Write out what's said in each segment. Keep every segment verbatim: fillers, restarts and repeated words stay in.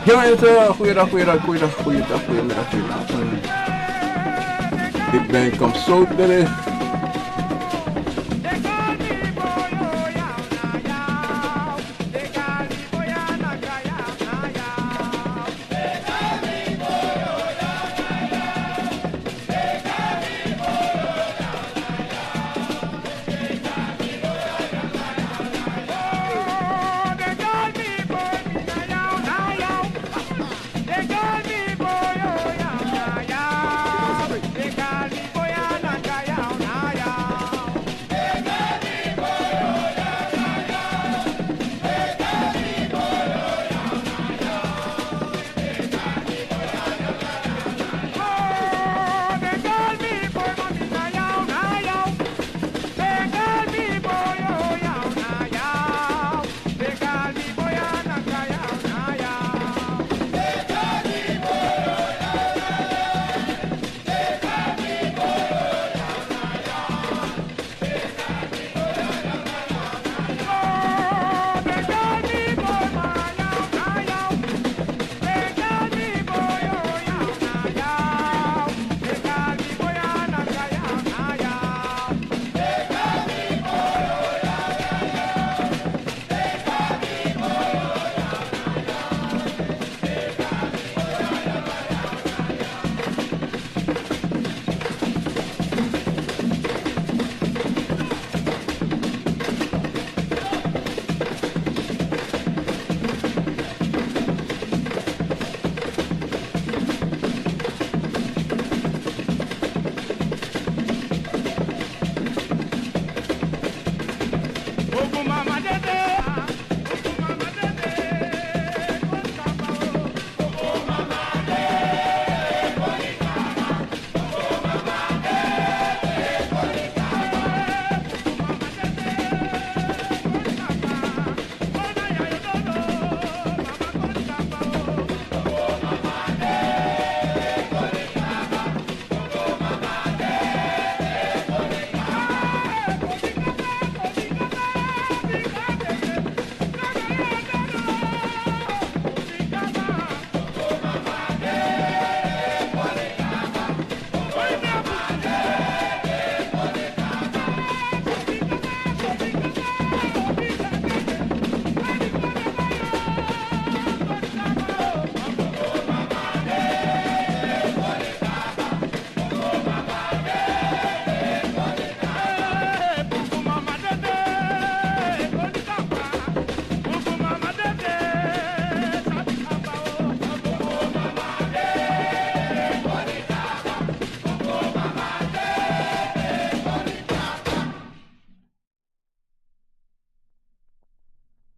Ja, mensen, goeiedag, goeiedag, goeiedag, goeiedag, goeiemiddag, goedenavond. Ik ben Kamp Zoutdrift.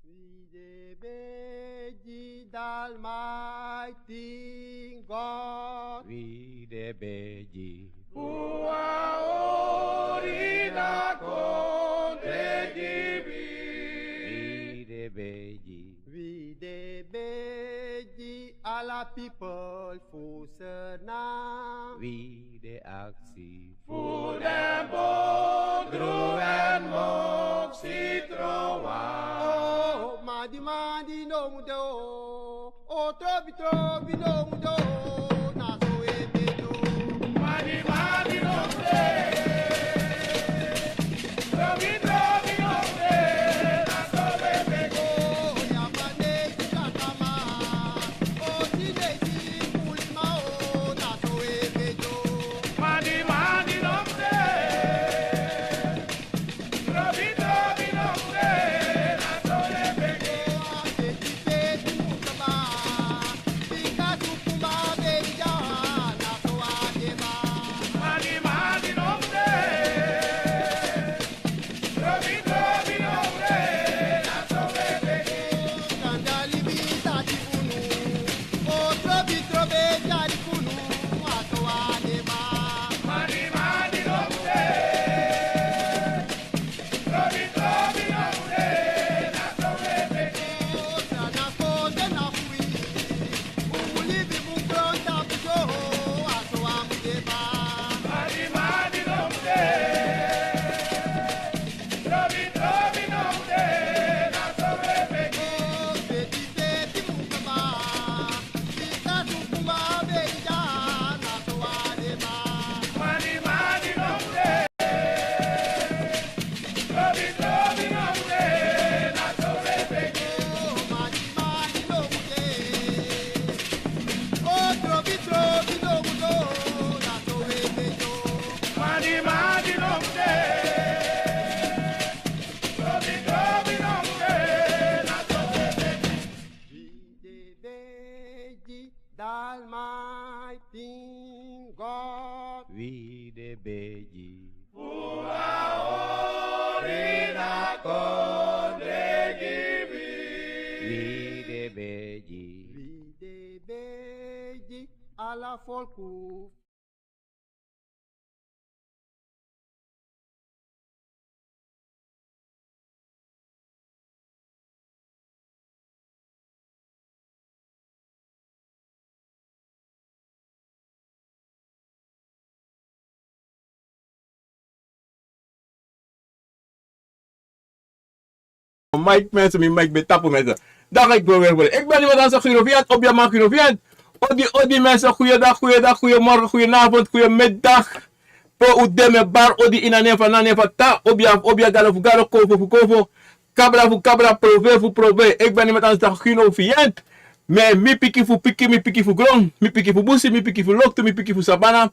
Wi de begi the Almighty God. Wi de begi. Fu a hori na kondre gi wi. Wi de begi. Wi de begi ala people fu Sranan. Wi de aksi. Fu den bondru èn moksi trowan. O, madi madi no mu de o. O, trobi trobi no mu de o. Na so e be du. Madi madi no mu de. Trobi trobi no mu de. Na so e be du. O, ya mane. The Almighty God. Wi de begi. Fu a hori na kondre gi wi. Wi de begi. Wi de begi. Ala folku. Mike mensen, mi Mike ben tapu mensen. Dan ga ik weer voor. Ik ben iemand aan zijn Guiroviant, op je man Guiroviant. Odi, odi mensen, goeiedag, goeiedag, goeiemorgen, goedenavond, goeiemiddag. Pe u de, mi e bari odi ini a nen fu, na nen fu Tata, obia fu obia, Gado fu Gado, Kofu fu Kofu, Kabra fu Kabra, Profe fu Profe. Ik ben iemand aan zijn Guiroviant. Mi, mi piki fu piki, mi piki fu gron, mi piki fu busi, mi piki fu loktu, mi piki fu sabana.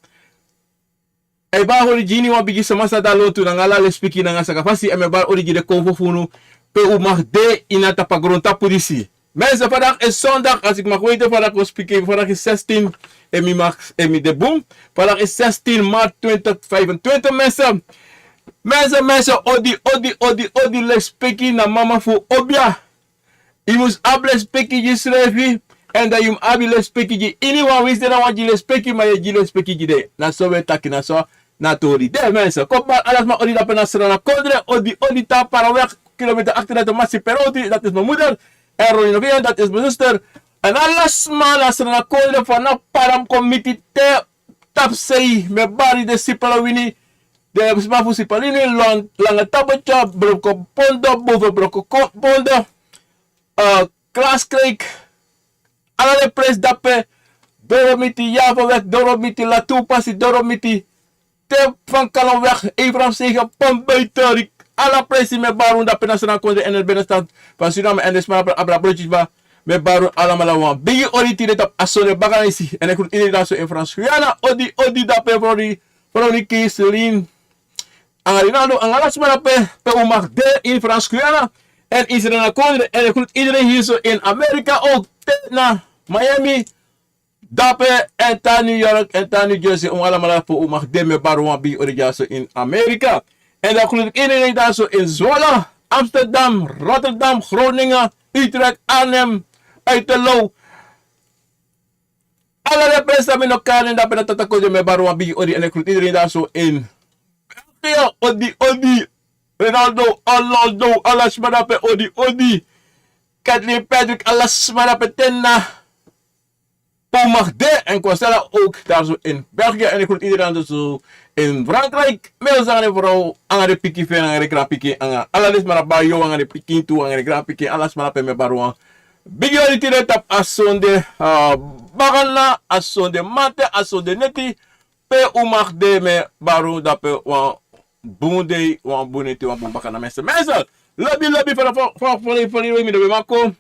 A e bari odi gi iniwan bigi sama san de na lontu nanga ala lespeki nanga sakafasi, èn mi e bari odi gi den konfo fu unu pe u mag de ini a tapu a grontapu disi. Mensen, vandaag is zondag, als ik mag weten, vandaag is speaking, vandaag is zestien, en mi mag, en mi de bun. Vandaag is zestien maart twintig vijfentwintig, mensen. Mensen, mensen, odi, odi, odi, odi, lespeki na mama fu obia. Yu mus abi lespeki gi yusrefi, èn dan yu mus abi lespeki gi iniwan. Winsi den no wani gi lespeki, ma yu e gi lespeki gi den. Na so wi e taki, na so na tori de, mensen. Kon bari ala sma odi dape na Sranan Kondre, odi, odi te a Paraweg, kilometer achtendertig, Masi Peroti, dat is mijn moeder. En Ronnie Novian, dat is mijn zuster. Èn ala sma na Sranan Kondre, vanaf Param kon miti te tapusei, mi e bari den Sipel Wini, den sma fu Sipel Wini, Lan-, Lange Tabetya, Broko Pondo, Boven Broko Ko-, Pondo, eh, Klaskreek, ala den presi dape, doro miti Javaweg, doro miti Latu Pasi, doro miti te Van Kallenweg, Abraham Sege, Pombuiten, ala presi mi e bari unu dape na Sranan Kondre èn den binnenstad van Suriname èn den sma dape, abra brotjes ba, mi e bari unu alamala wan bigi odi tide tapu a sonde bakana disi. Èn e groet iedereen daar zo in Frans Guyana. Odi, odi dape fu odi, fu odi Kiselin. Anga Rinaldo, anga ala sma dape, pe u mag de in Frans Guyana. Èn in Sranan Kondre, èn e groet iedereen hier zo in Amerika ook. Te na Miami, dape, èn te na New York, èn te na New Jersey, un alamala pe u mag de, mi e bari wan bigi odi dyaso in Amerika. Èn dan groet ik iedereen daar zo in Zwolle, Amsterdam, Rotterdam, Groningen, Utrecht, Arnhem, Uiterloo. Ala den presi san mi no kari nen dape na Tata Kondre, mi e bari wan bigi odi èn e groet iedereen daar zo in België, odi, odi. Ronaldo, Ronaldo, ala sma dape, odi, odi. Kathleen, Patrick, ala sma dape te na pe u mag de, en Kosela ook daar zo in België. En ik groet iedereen dus zo in Frankrijk. Mi e sani fu anga den pikin fu en, anga den granpikin, anga ala den sma dape, yu anga den pikin tu, anga den granpikin, ala sma dape mi e bari wan bigi odi tide tapu a sonde, ah, bakana, a sonde mamanten, a sonde neti. Pe u mag de mi e bari unu dape wan bun dei, wan bun neti, wan bun bakana, mensen. Mensen, lobi, lobi, fa, fa, fa, fa, fa, fa, mi no ben man kon.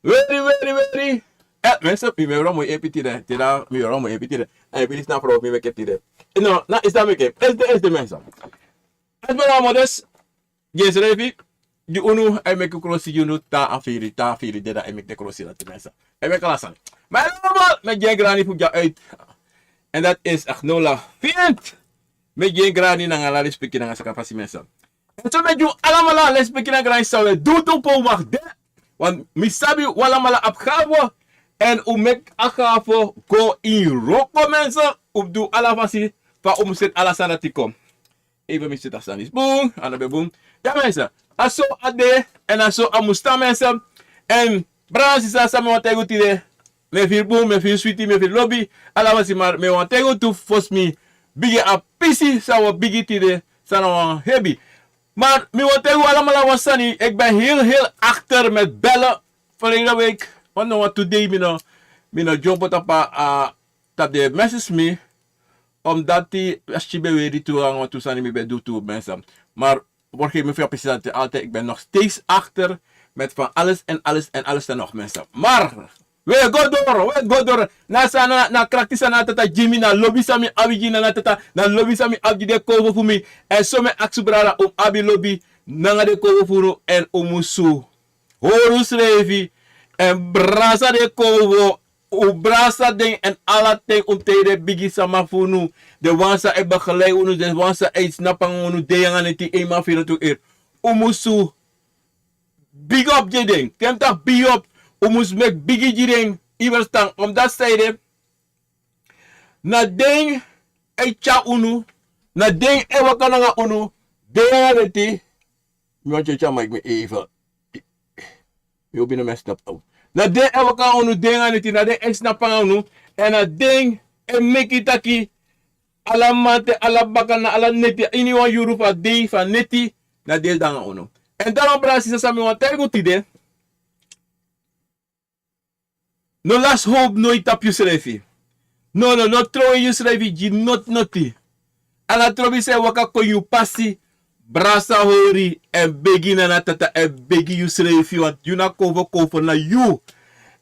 Weri, weri, weri. Eh, mensen, mi, mi yoro moi epi tide. Tide, mi yoro moi epi tide. Eh, mi disi na frow mi meki tide. No, na isi dati meki. Isi de, isi de, mensen. Esi mi na modus. Gi ensrefi, gi unu, a e meki krosi gi unu, te a firi, te a firi de, dan a e meki den krosi dati, mensen. A e meki ala sani. Ma a e normaal, mi e gi en grani fu gi en uit. En dat is Agnola Fiend. Mi e gi en grani nanga ala lespeki nanga sakafasi, mensen. En so mi e gi un alamala lespeki nanga grani san un e du tu pe un mag de. Want mi sabi un alamala abi gave. En un meki a gave go ini wroko, mensen. Un du ala fasi fa un mus seti ala sani dati kon. Even mi seti a sani disi bun, a no ben bun. Ya, mensen, a so a de, en a so a mus tan, mensen. En brada, sisa, san mi wani taigi un tide, mi e firi bun, mi e firi switi, mi e firi lobi, ala fasi, ma mi wani taigi un tu fosi mi bigin a pisi san wi o bigin tide, san na wan hebi. Maar mi wani taigi un alamala wan sani, ik ben heel, heel achter met bellen. Verleden week, want no, want today mi no, mi no dyompo tapu a, tapu den message mi, omdat a skin ben weri tu, nanga wantu sani mi ben du tu, mensen. Maar op een gegeven moment, precies dat altijd, ik ben nog steeds achter met van alles en alles en alles en nog, mensen. Maar we go door, we go door. Na san, na, na krakti san na Tata gi mi, na lobi san mi abi gi na, na Tata, na lobi san mi abi gi den konfo fu mi. En so mi e aksi brada, un abi lobi nanga den konfo fu unu, en un musu hori unsrefi, en brasa den konfo Un brasa den èn ala ten un tei den bigi sama fu unu, den wan san e begelei unu, den wan san e snapu nanga unu dei nanga neti, eenmaal vierentwintig uur. Un musu bigi op gi den. Te mi taki bigi op, un musu meki bigi gi den. Yu e ferstan, omdat san ede, na den e tyari unu, na den e waka nanga unu dei nanga neti. Mi wani tyari a maiki mi even. Mi o bini mi e snapu. Na den e waka nanga unu dei nanga neti, na den e snapu nanga unu. Èn na den e meki taki ala mamanten, ala bakana, ala neti, ini wan yuru fu a dei fu a neti, na den de nanga unu. Èn daarom brada sisa, san mi wani taigi un tide. No lasi howpu noiti tapu yusrefi. No, no, no trowe yusrefi gi noti noti. Ala trobi san e waka kon yu pasi, brasa hori èn begi na a Tata èn begi yusrefi, want yu na konfo, konfo na yu.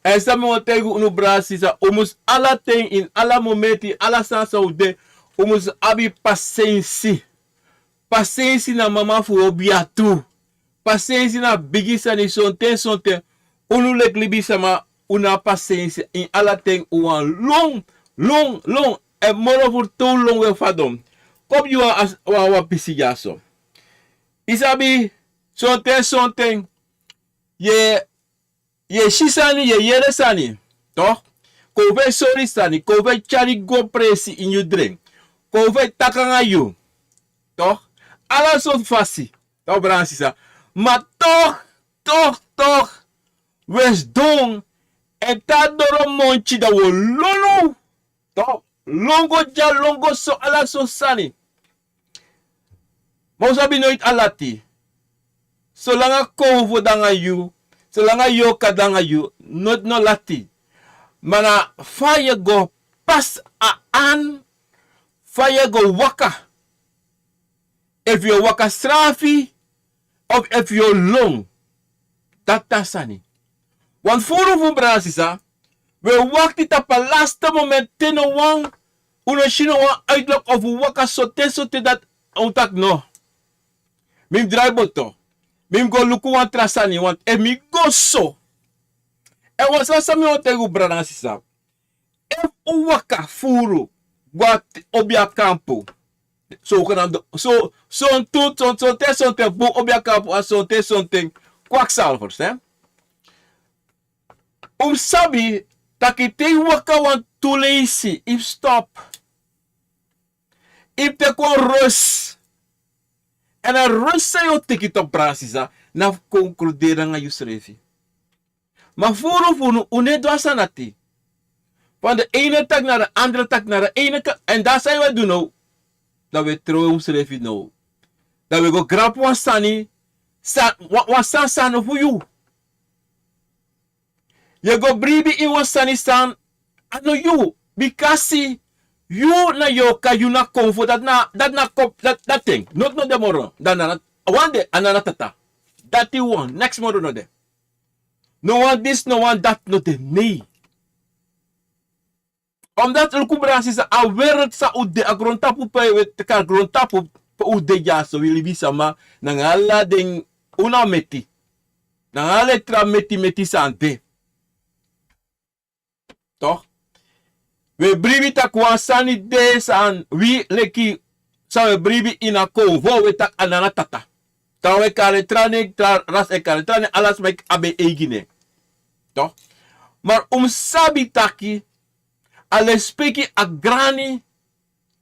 Èn san mi wani taigi unu brada sisa, un musu ala ten, ini ala momenti, ala sani san un de, un musu abi pasensi. Pasensi na mama fu obia tu. Pasensi na bigi sani. Sonten, sonten unu leki libisama, un no abi pasensi. Ini ala ten un wani lon, lon, lon. Èn moro fu tu lon un e fadon. Kon gi wan, wan, wan pisi dyaso. Yu sabi, sonten, sonten yu e, yu e si sani, yu e yere sani. Toch? Konfo e sori sani, konfo e tyari go presi ini yu dren. Konfo e taki nanga yu. Toch? Ala sortu fasi. Toch, brada sisa? Ma toch, toch, toch, un e sidon èn te a doro montyi dan un o lon. Toch, lon go dya, lon go so, ala sortu sani. Ma un sabi noiti a lati. Solanga konfo de nanga yu, solanga yorka de nanga yu, noiti no lati. Ma na fa yu e go pasi a an, fa yu e go waka. Efu yu o waka srafi, of efu yu o lon. Dati a sani. Wan furu fu un, brada sisa, un e wakti tapu a laste momenti, te no wan, un no si no wan uitlok of un waka so te, so te dati un taki no. Mi mus drai boto. Mi mus go luku wan tra sani, want efu mi go so. Èn wan sani san mi wani taigi un, brada nanga sisa. Efu un waka furu go a t-, obia kampu. So, so, sontu, son, sonten, sonten bun obia kampu, a sonten, sonten kwakzalvers, hè? Un mus sabi taki te yu waka wantu leisi, yu mus stop. Yu mus teki wan rust. Èn a rust san yu o teki, toch, brada sisa, na fu konkluderi nanga yusrefi. Ma furu fu unu, un no e du a sani dati. Van de ene tak na de andere tak na de ene ka-, èn dati san yu e du now. Dan un e trowe unsrefi now. Dan un e go grabu wan sani, sa-, wan, wan sani san a no fu yu. Yu e go bribi ini wan sani san a no yu. Bikasi yu na yorka, yu na konfo, dati na, dati na kop, dati, dati ten. Noiti no de moro. Dan na, na, wan de, a na na Tata. Dati wan, neks moro no de. No wan disi, no wan dati no de, nee. Omdat, luku, brada sisa, a wereld san un de, a grontapu pe, we, teki a grontapu pe un de dyaso, wi libisama, nanga ala den, un na meti. Nanga ala tra meti meti san de. Toch? Wi e bribi taki wan sani de san wi leki, san wi e bribi ini a konfo, wi e taki a na na Tata. Tra wi e kari tra nen, tra ras e kari tra nen, ala sma e abi en eigi nen. Toch? Ma un mus sabi taki a lespeki, a grani,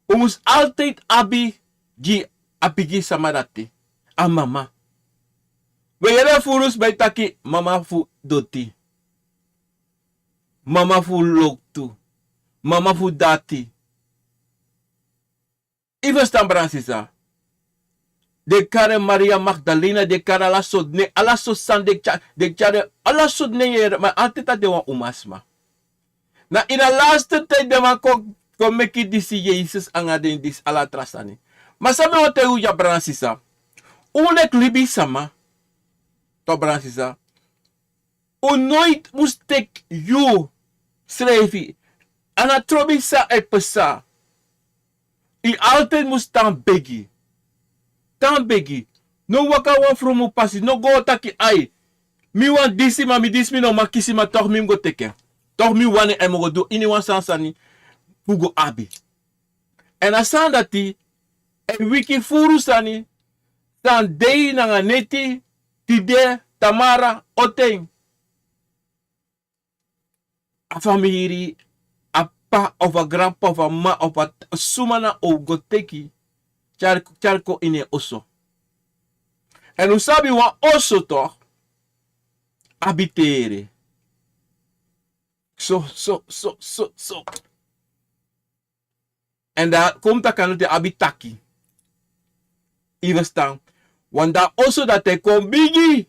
un mus altijd abi gi a pikin sama dati, a mama. Wi e yere furu sma e taki mama fu doti, mama fu loktu, mama fu dati. Yu e ferstan, brada sisa? Den e kari en Maria Magdalena, den e kari en ala sortu nen, ala sortu sani den e tya-, den e tyari en ala sortu nen, yere, ma altijd a de wan umasma. Na ini a laste ten den man kon, kon meki disi Yesus anga den disi ala tra sani. Ma san mi wani taigi un dya, brada sisa, un leki libisama, toch, brada sisa, un noiti mus teki yusrefi. A na trobi san e pasa. Yu altijd mus tan begi. Tan begi. No waka wan fromu pasi. No go taki: "Ai, mi wani disi, ma mi disi, mi no man kisi, ma toch mi mus go teki en." Toch mi wani en mogo du ini wan sani sani fu go abi. En a sani dati, en wiki furu sani, san dei nanga neti, tide, tamara, oten. A famiri, a p'pa of a granp'pa of a m'ma of a t-, suma na o go teki, tyari, tyari kon ini en oso. En un sabi wan oso toch, abi tere. So, so, so, so, so. En dan kon mi taki a no te abi taki. Yu e ferstan? Want a oso dati e kon bigi.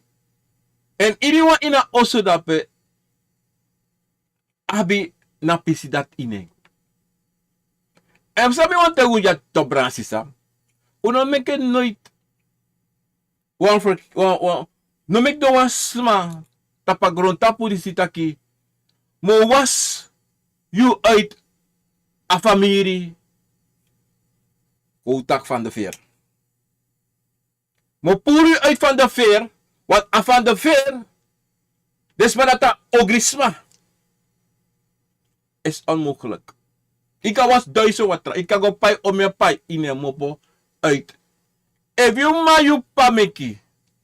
En iniwan ini a oso dape abi na pisi dati ini en. En mi sabi wan ten un dya, toch, brada sisa. Un no meki noiti wan, wan, wan, no meki no wan sma tapu a grontapu disi taki mi o wasi yu uit a famiri. Kon un taki Van de Veer. Mi o puru yu uit Van de Veer, want a Van de Veer, den sma dati a ogri sma. Is onmogelijk. Yu kan wasi duizend watra, yu kan go pai omeni pai ini en mopo uit. Efu yu m'ma, yu p'pa meki,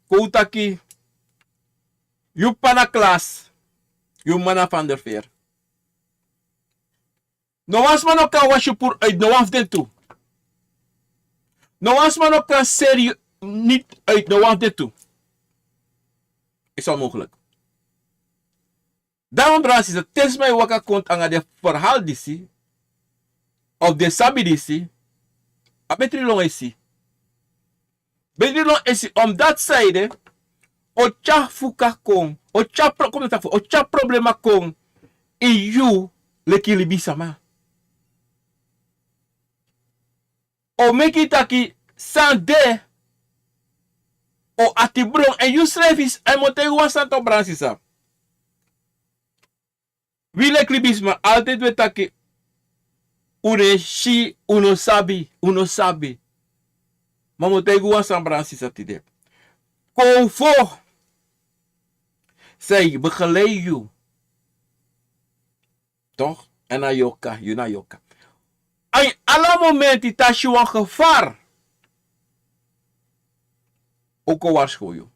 kon un taki, yu p'pa na Klaas, yu m'ma na Van de Veer. No wan sma no kan wasi yu puru uit, no wan fu den tu. No wan sma no kan seri yu niti uit, no wan fu den tu. Is onmogelijk. Daarom, brada sisa, te sma e waka kon nanga den verhaal disi, of den sabi disi, a betri lon e si. Betri lon e si, omdat san ede, o tyari fuka kon, o tyari pro-, kon mi taki fu, o tyari problema kon, ini yu leki libisama. O meki taki san de, o ati bron, en yu srefi, en mi o taigi wan sani toch, brada sisa. Wi leki libisma, altijd wi e taki, un no e si, un no sabi, un no sabi. Ma mi o taigi wan sani, brada sisa, tide. Konfo, zij begeleid yu. Toch? En na yoka, yu na yoka. A ini ala momenti te a si wan gevaar, o kon warskow yu.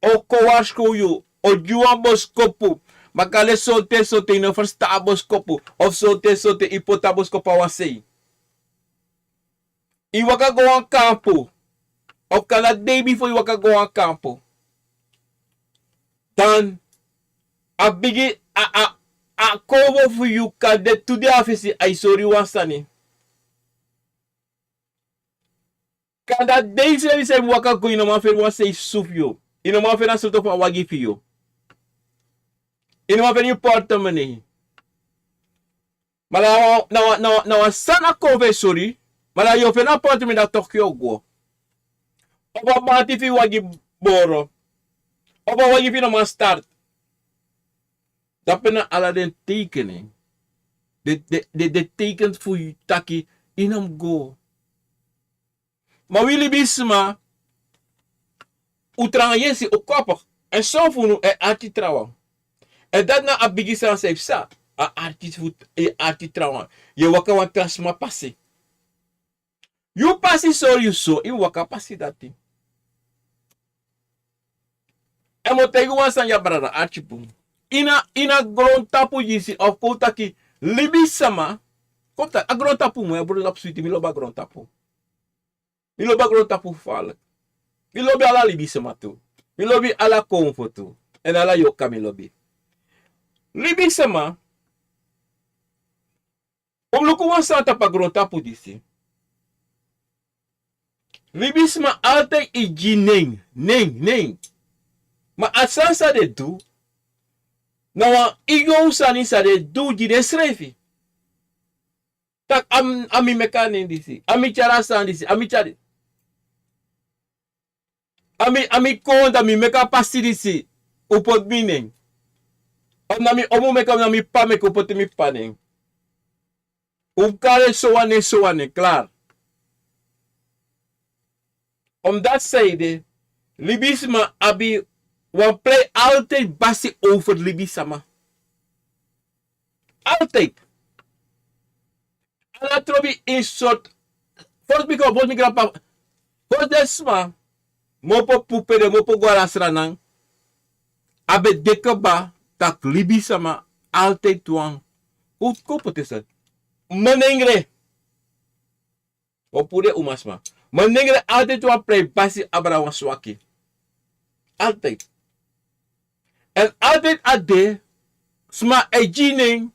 O kon warskow yu, o gi wan boskopu. Makandra sonten sonten yu no ferstan a boskopu. Of sonten sonten yu poti a boskopu na wan sei. Yu waka go wan kampu. Of kande a dei bifo yu waka go wan kampu. Dan a bigi, a, a, a konfo fu yu kande tu dei na fesi, a e sori yu wan sani. Kande a dei srefi san yu mus waka go, yu no man feni wan sei susu fu yu. Yu no man feni a sroto fu a wagi fu yu. Yu no man feni yu portemonnee. Ma na wan, na wan, na wan, na wan sani a konfo e sori. Ma na yu o feni a portemonnee, dan toch yu o go. Of a banti fu yu wagi boro. Of a wagi fu yu no man start. Dape na ala den teken, den, den, den, den teken fu yu taki yu no mus go. Ma wi libisma, un tranga yesi, un koppig. En son fu unu e arki trawan. En dati na a bigi sani san yu psa. A arki fu, e arki trawan. Yu e waka wan tra sma pasi. Yu pasi sori yu so, yu waka pasi dati. En mi o taigi wan sani ya, brada, arki pun. Ini a, ini a grontapu disi, of kon taki, libisma, kon taki, a grontapu moi, a grontapu switi, mi lobi a grontapu. Mi lobi a grontapu gevaarlijk. Mi lobi ala libisma tu. Mi lobi ala konfo tu. En ala yoka mi lobi. Libisma, un mus luku wan sani tapu a grontapu disi. Libisma altijd e gi nen, nen, nen. Ma a sani san den du, na wan ego sani san den du gi densrefi. Taki a mi, a mi meki a nen disi, a mi tyari a sani disi, a mi tyari. A mi, a mi kon, dan mi meki a pasi disi, un poti mi nen. Of na mi omu meki, of na mi p'pa meki, un poti mi p'pa nen. Un kari en sowan nen, sowan nen, klaar. Omdat san ede, libisma abi wan prei altijd basi over libisma. Altijd. Ala trobi in sort. Fosi mi kon, fosi mi granpa, fosi den sma mopo pupe, den mopo go na Sranan, a ben de kaba tak' libisma altijd wan, un kon poti en san, menengre. O puru den umasma. Menengre altijd wan prei basi abra wan swaki. Altijd. Èn altijd a de, sma e gi nen,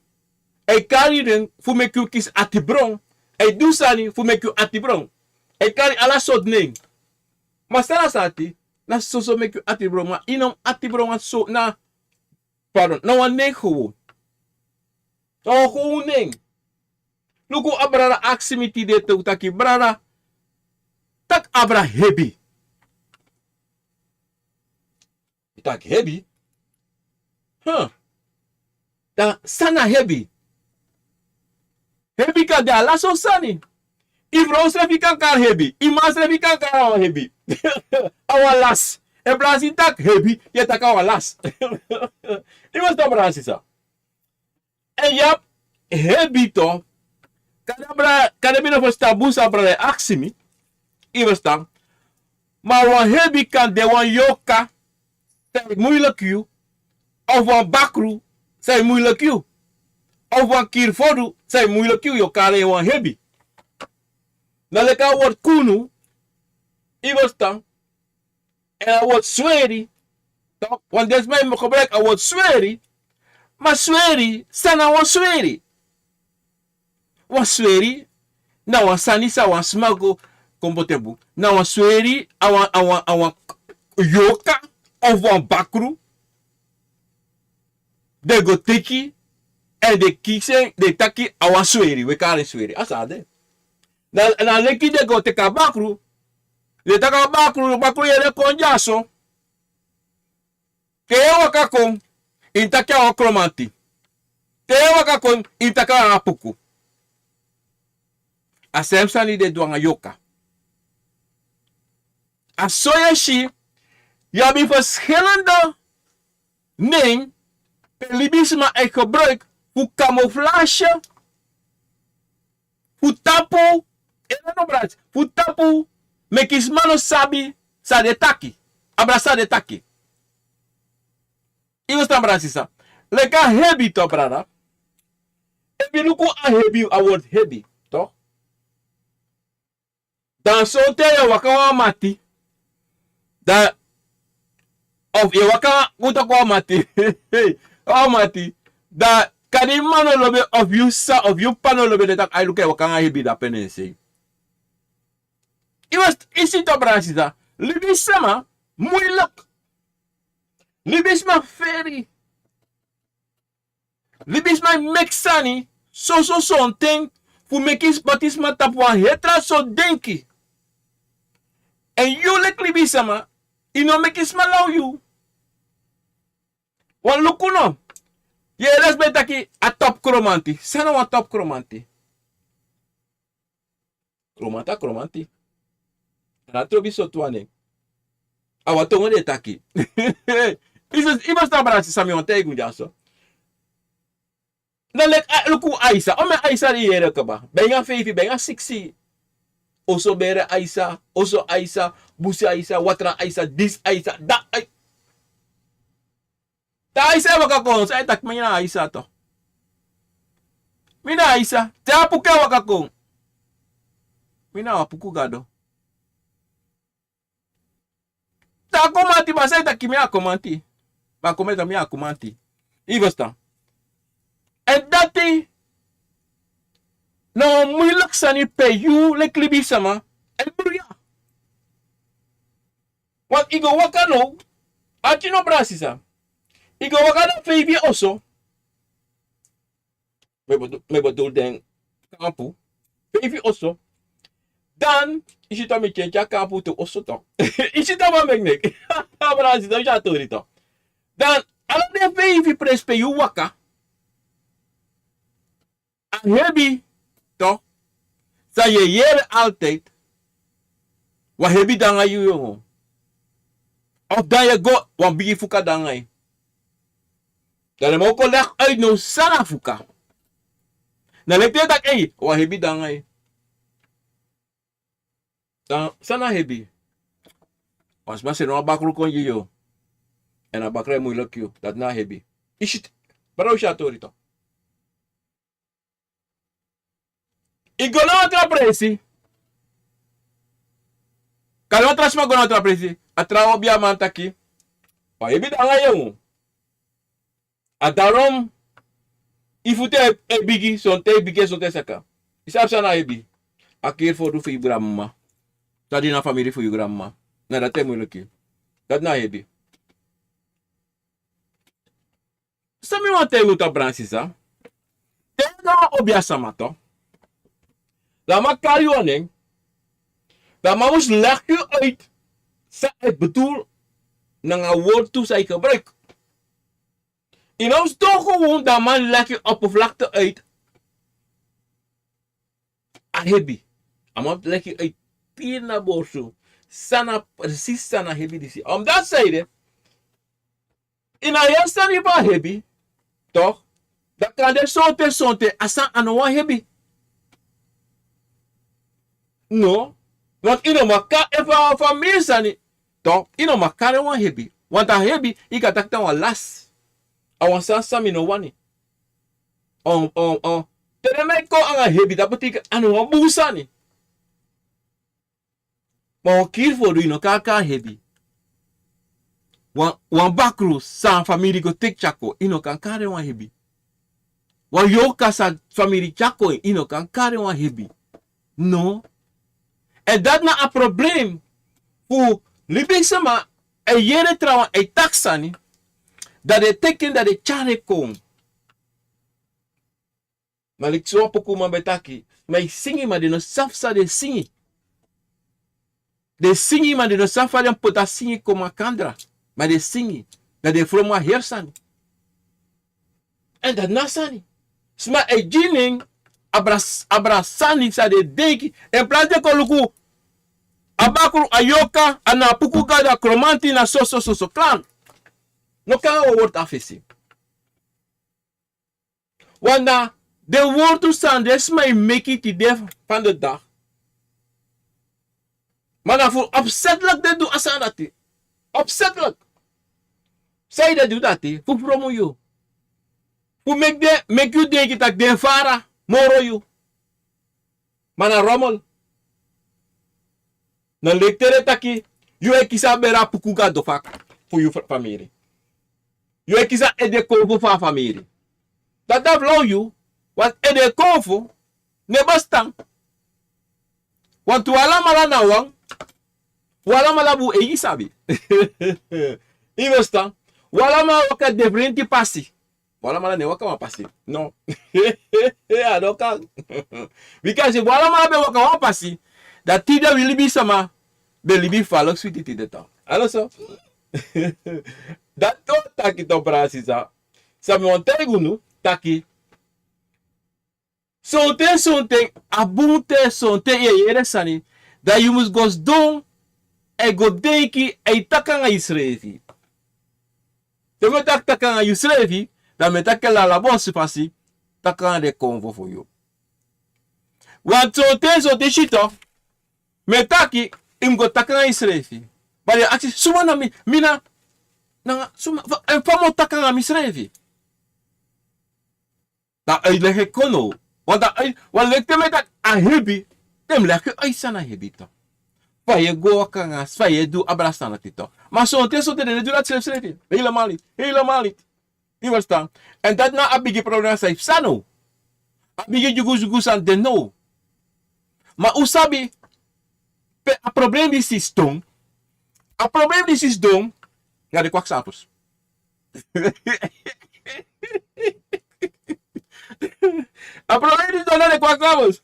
e kari nen fu meki yu kisi atibron, e du sani fu meki yu atibron, e kari ala sortu nen. Ma san na sani, na soso meki yu atibron, ma yu no atibron wan so na, pardon, na wan nen gewoon. Na wan gewoon nen. Luku, a brada aksi mi tide, taki brada, tak' abra hebi. Yu taki hebi? Huh. Dan san na hebi? Hebi kan de ala sortu sani. Yu frow srefi kan kari hebi. Yu man srefi kan kari a wan hebi. A wan las. Efu a si tak' hebi, yu e taki a wan las. Yu mus stop, brada, sisa. Èn yu abi hebi tu. Kande a brada, kande mi no ferstan bun san a brada e aksi mi. Yu ferstan. Ma wan hebi kan de wan yorka san e muiliki yu, of wan bakru san e muiliki yu, of wan kiri fodu san e muiliki yu, yu o kari en wan hebi. Na leki a wortu kunu, yu ferstan. Èn a wortu sweri. Toch, want den sma e gebruik a wortu sweri. Ma sweri, san na wan sweri? Wan sweri na wan sani san wan sma go kon poti en bun. Na wan sweri, a wan, a wan, a wan yorka of wan bakru. Den go teki, èn den kisi en, den taki a wan sweri, wi e kari en sweri. A so a de. Na, na leki den go teki a bakru, den taki a bakru, bakru, yere, kon dyaso. Te yu e waka kon, yu mus taki a wan Kromanti. Te yu e waka kon, yu mus taki a wan Apuku. A sem sani den e du nanga yorka. A so yu e si, yu abi verschillende nen pe libisma e gebruik fu camouflage, fu tapu, yu e no, brada, fu tapu meki sma no sabi san den e taki. Abra san den e taki. Yu ferstan, brada, sisa. Leki a hebi tu, brada. Efu yu luku a hebi, a wortu hebi, toch? Dan sonten yu e waka wan mati. Dan, of yu e waka, un taki wan mati. Wan mati. Dan kande yu mama no lobi en, of yu sisa, of yu p'pa no lobi en, den taki ai, luku, a e waka nanga hebi dape na en sei. Yu mus, yu si tu, brada, sisa. Libisma muiliki. Libisma feri. Libisma e meki sani soso sonten fu meki sma, bati sma tapu wan heri tra sortu denki. Èn yu leki libisma, yu no meki sma law yu. Wan luku no. Yu e yere sma e taki a topu Kromanti. San na wan topu Kromanti? Kromanti a Kromanti. A no trobi sortu wan nen. A wan tongo den e taki. Yu si, yu ferstan, brada, sisa, san mi wani taigi un dyaso. Na leki, a, luku Aisa. Omeni Aisa di yu yere kaba? Benga feifi, benga siksi. Oso bere Aisa, oso Aisa, busi Aisa, watra Aisa, disi Aisa, dati Ai- Te Aisa e waka kon, san yu e taki? Mi na Aisa tu. Mi na Aisa. Te Apuku e waka kon, mi na Apuku gado. Te a Kromanti, ma san yu e taki? Mi na Kromanti. Ma Kromanti, mi na Kromanti. Yu ferstan. Èn dati na wan muiliki sani pe yu leki libisma e bruya. Want yu go waka now, ati no, brada, sisa. Yu go waka na feifi oso. Mi e bedoel, mi e bedoel den kampu. Feifi oso. Dan yu si tu, mi kenki a kampu tu, oso tu. Yu si tu, mi e meki neki. Brada, sisa, yu si a tori tu. Dan ala den feifi presi pe yu waka, a hebi tu, san yu e yere altijd, wan hebi de nanga yu, yongo. Of dan yu e go, wan bigi fuka de nanga yu. Dan den man o kon leg uit now san na fuka. Na leki te yu taki, ei, wan hebi de nanga yu. Dan san na hebi? Wan sma seni wan bakru kon gi yu. Èn a bakru e muiliki yu. Dati na hebi. Isi, brada, un si a tori tok. I go na wan tra presi. Kari wan tra sma go na wan tra presi. A tra obiaman taki, wan hebi de nanga yu. A darom, i futu e bigi, sonten i bigi, sonten i saka. I sabi san na hebi? A kiri fodu fu yu granmama. San de na famiri fu yu granmama. Na dati e muiliki. Dati na hebi. San mi wani taigi un, brada, sisa. Te yu na wan obiasma tok, dan a man kari yu a nen. Dan a man mus legi yu uit san a e bedoel nanga a wortu san yu gebruik. Yu no mus doro gewoon, dan a man legi yu oppervlakte uit. A hebi. A man legi yu uit pina borsu san na precies san na hebi disi. Omdat san ede, ini a heri sani fu a hebi, tok, dan kan de sonten, sonten a sani a no wan hebi. No. Want yu no mag kari, efu a famiri sani, tok, yu no mag kari en wan hebi. Want a hebi, yu kan taki na wan lasi. A wan sani san mi no wani. On, on, on. Te den man e kon nanga hebi, dati betekent a no wan bun sani. Ma wan kiri fodu yu no kan kari hebi. Wan, wan bakru san famiri go teki tyari kon, yu no kan kari en wan hebi. Wan yorka san famiri tyari kon, yu no kan kari en wan hebi. No. Èn dati na a problem fu libisma, e yere trawan e taki sani, dan den teki en, dan den tyari en kon. Ma leki so wan pokuman ben taki, ma yu singi, ma den no sabi san den singi. Den singi, ma den no sabi fa den poti a singi kon makandra. Ma den singi, dan den fromu a heri sani. Èn dati na sani. Sma e gi nen abra, abra sani san den denki. En plaats den kon luku a bakru, a yorka, a na a puku gado, a kromanti, na so, so, so, so, klan. No kan a wortu a fesi. Wan na den wortu san den sma e meki tide van de dag. Ma na fu opzettelijk den du a sani dati. Opzettelijk. San yu de du dati, fu fromu yu. Fu meki den, meki yu denki taki den fara moro yu. Ma na rommel. Na leki te den taki, yu e kisi a bere a puku gado fu a, fu yu fa, famiri. Yu e kisi a ede konfo fu a famiri. Dati na fu yu, want ede konfo no e bestaan. Want un alamala na wan, un alamala abi un eigi sabi. Yu e bestaan. Un alamala waka diferenti pasi. Un alamala no e waka wan pasi. No. A no kan. Bika efu un alamala ben waka wan pasi, dan tide wi libisma ben libi falek switi tide tan. A no so? Dati wan taki tok, brada, sisa. San mi wani taigi unu taki, sonten, sonten, a bun te, sonten yu e yere sani, dan yu mus go sidon, èn go denki, èn yu taki nanga yusrefi. Te mi e taki taki nanga yusrefi, dan mi e taki en na ala bosi fasi, taki nanga den konfo fu yu. Want sonten, sonten, si tok, mi e taki, yu mus go taki nanga yusrefi. Ma den e aksi, suma na mi, mi na, nanga, suma, fa, èn fa mi o taki nanga misrefi? Dan a uitleg e kon now. Want dan a uit, want leki te mi e taki a hebi, den mus legi yu uit san na hebi tok. Fa yu e go waka nanga, fa yu e du abra sani dati tok. Ma sonten, sonten den no e du dati srefsrefi. Helemaal niet. Helemaal niet. Yu e ferstan? Èn dati na a bigi problema san yu psa now. A bigi dyugudyugu san de now. Ma un sabi pe a problema disi sidon. A problema disi sidon na den kwaksalpers. A problema disi sidon na den kwaksalpers.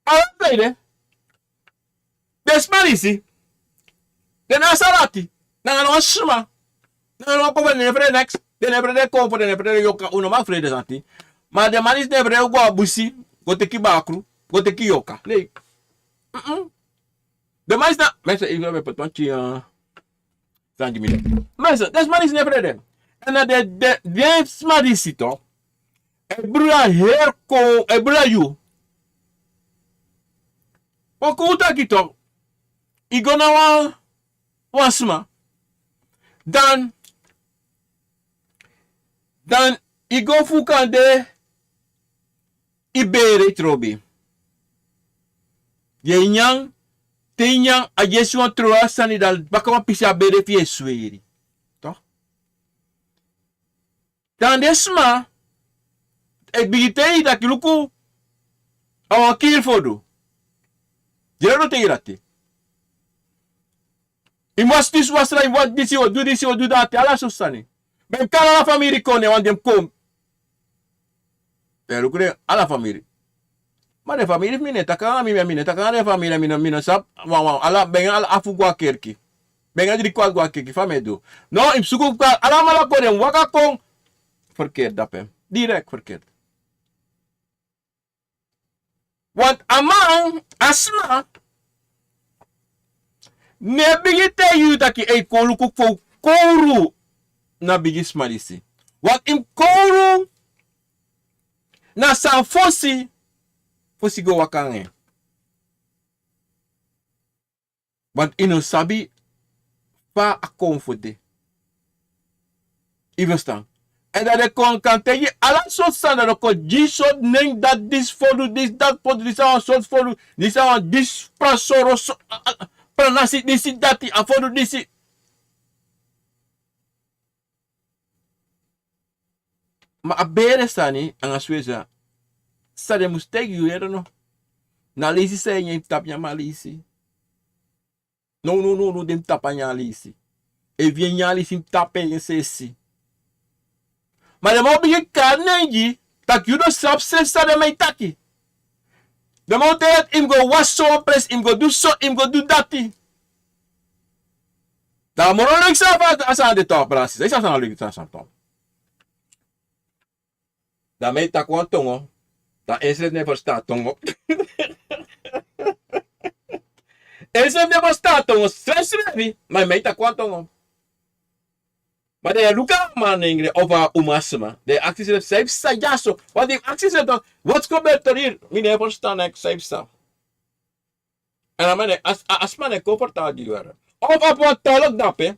Ala san ede. Den sma disi, den no abi sani dati. Nanga no wan sma. Nanga no wan konfo, den no e frede neks. Den no e frede konfo, den no e frede yorka, un no man frede sani. Ma den man disi no e frede go a busi, go teki bakru, go teki yorka. Nei. Mm-mm. Den man disi na, mensen, ik wil even put wan tyin, eh, San gi mi den. Mensen, den sma disi no e frede. Èn na den, den, den sma disi tok. e bruda heri kon, e bruda yu. Kon kon un taki tok, i go na wan, wan sma. Dan, dan i go fu kande i bere i trobi. Ye nyan, te i nyan, a yesi wan trobi a sani, dan baka wan pisi a bere fu yu e sweri. Tok. Dan den sma e bigin taigi yu taki luku, a wan kiri fu o du. Di e du taigi yu dati. I mus wasi disi, wasi dati, i mus wasi disi, o du disi, o du dati, ala sortu sani. Ben kari ala famiri kon, ne wan den kon. Den luku den ala famiri. Ma den famiri fu mi no e taki nanga mi, mi no e taki nanga den famiri, mi no, mi no sabi. Wan, wan, ala, ben ala afu go a kerki. Ben a dri kwart go a kerki, fa mi e du. No, i mus suku kari alamala kon, den waka kon. Verkeerd dape. Direct verkeerd. Want a man, a sma, no e bigin taigi yu taki ei kon luku fu kowru na bigi sma disi. Want i mus kowru na san fosi, fosi go waka nanga en. Want i no sabi fa a kon fu de. I ferstan? Èn dan den kon kan taigi ala sortu sani, dan den kon gi sortu nen dati, disi fodu, disi dati fodu, disi a wan sortu fodu, disi a wan disi pran soro, so, a, a, pran nasi, disi dati, a fodu disi. Ma a bere sani anga swesa, san den mus taigi yu, yere no? Na leisi san yu e nyan, yu mus tapu nyan a leisi. No, no, no, no, den mus tapu a nyan a leisi. Efu yu e nyan a leisi, yu mus tapu en sesi. Ma den man o bigin kari nen gi, taki yu no sabi srefi san den man e taki. Den man o taigi yu taki yu mus go wasi so wan presi, yu mus go du so, yu mus go du dati. Dan a moro leki san a sani de, tok, brada, sisa, san a leki san a sani, tok. Dan mi e taki wan tongo, dan ensrefi no e ferstan a tongo. Ensrefi no e ferstan a tongo srefsrefi, ma mi e taki wan tongo. Ma dan yu e luku a man na Engre of a umasma, dan yu e aksi yusrefi san yu psa dyaso. Want yu e aksi yusrefi dan, wat gebeur er hier? Mi no e ferstan san yu psa. Èn a man e, a, a, a sma no e kon vertel gi yu. Of a abi wan tolk dape.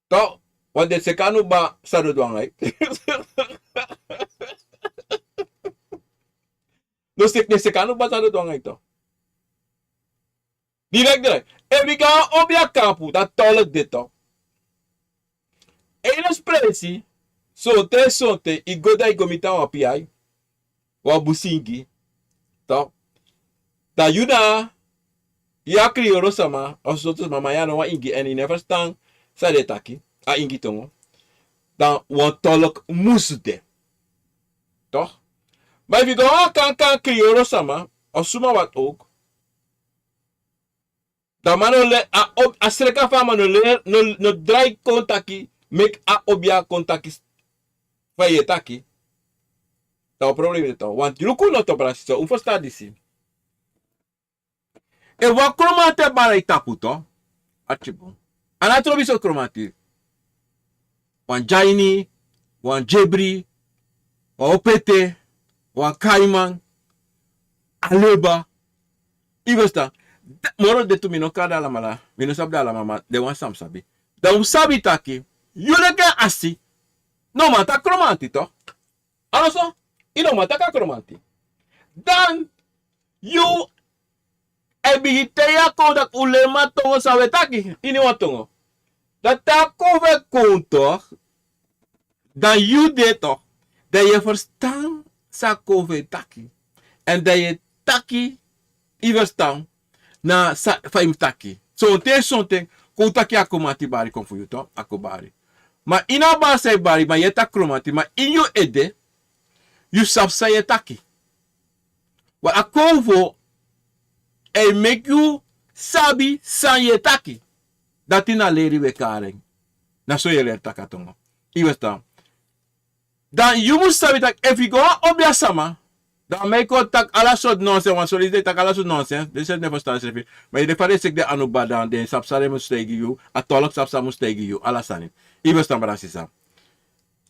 Tok, want den seki a no ba san den o du nanga yu. No seki, den seki a no ba san den o du nanga yu, tok. Direct, direct. Efu i go a wan obi a kampu, dan tolk de, tok. Ini a spresi, sonten, sonten, i go dan i go miti a wan piai, wan busi Ingi, tok. Dan yu na, yu a kriyoro sama, of sortu sama, ma yu a no wan Ingi, èn i no e ferstan san den e taki, a Ingi tongo. Dan wan tolk mus de. Tok. Ma efu i go a wan kankan kriyoro sama, of suma wat ook, dan a man no leri, a ob-, a sreka fu a man no leri, no, no drai kon taki, meki a obi a kon taki fa yu e taki. Dan wan problem de, tok. Want luku no, tok, brada, sisa, un ferstan disi. Efu wan Kromanti e bari a yu tapu, tok, arki bun. A no trobi sortu Kromanti. Wan Dyaini, wan Dyebri, wan Opete, wan Kaiman, Aleba, i ferstan. Da-, moro de tu, mi no kari den alamala, mi no sabi den alamala, ma den wan san mi sabi. Dan un sabi taki, yu leki en asi, no man taki Kromanti, tok. Alsoso, i no man taki a Kromanti. Dan yu e bigin taigi a Kongo taki un leri a tongo san un e taki, ini wan tongo. Dan te a Kongo e kon, tok, dan yu de, tok, dan yu e ferstan san a Kongo e taki. Èn dan yu e taki, i ferstan, na san, fa yu mus taki. Sonten, sonten, kon un taki a Kromanti bari kon fu yu, tok, a kon bari. Ma ini a bari san yu bari, ma yu e taki Kromanti, ma ini yu ede, yu sabi san yu e taki. Wan a Kongo e meki yu sabi san yu e taki. Dati na leri we kari en. Na so yu e leri taki a tongo. I ferstan? Dan yu mus sabi taki efu yu go a wan obi a sama, dan a man e kon taki ala sortu nonsens, wan soli de taki ala sortu nonsens, den srefi no e ferstan srefi. Ma yu de fa den seki den anu ba, dan den sabi san den mus taigi yu, a tolk sabi san mus taigi yu, ala sani. I ferstan, brada, sisa?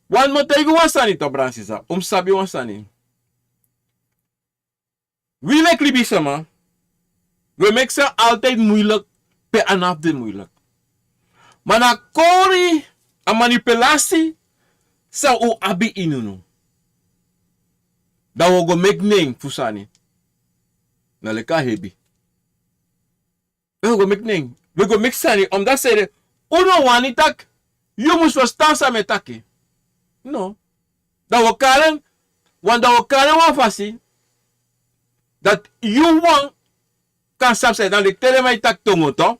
Wan mi o taigi wan sani, to, brada, sisa, un mus sabi wan sani. Wi leki libisma, wi e meki sani altijd moeilijk, pe a no abi de moeilijk. Ma na kori, a manipulasi san un abi ini unu. Dan wi o go meki nen fu sani. Na leki a hebi. We go meki nen. We go meki sani, omdat sede, un no wani taki, yu mus ferstan san mi e taki. No. Dan wi o kari en, wan, dan wi o kari en wan fasi, dati yu wan kan sabi san e de. Dan leki te den man e taki tongo, to.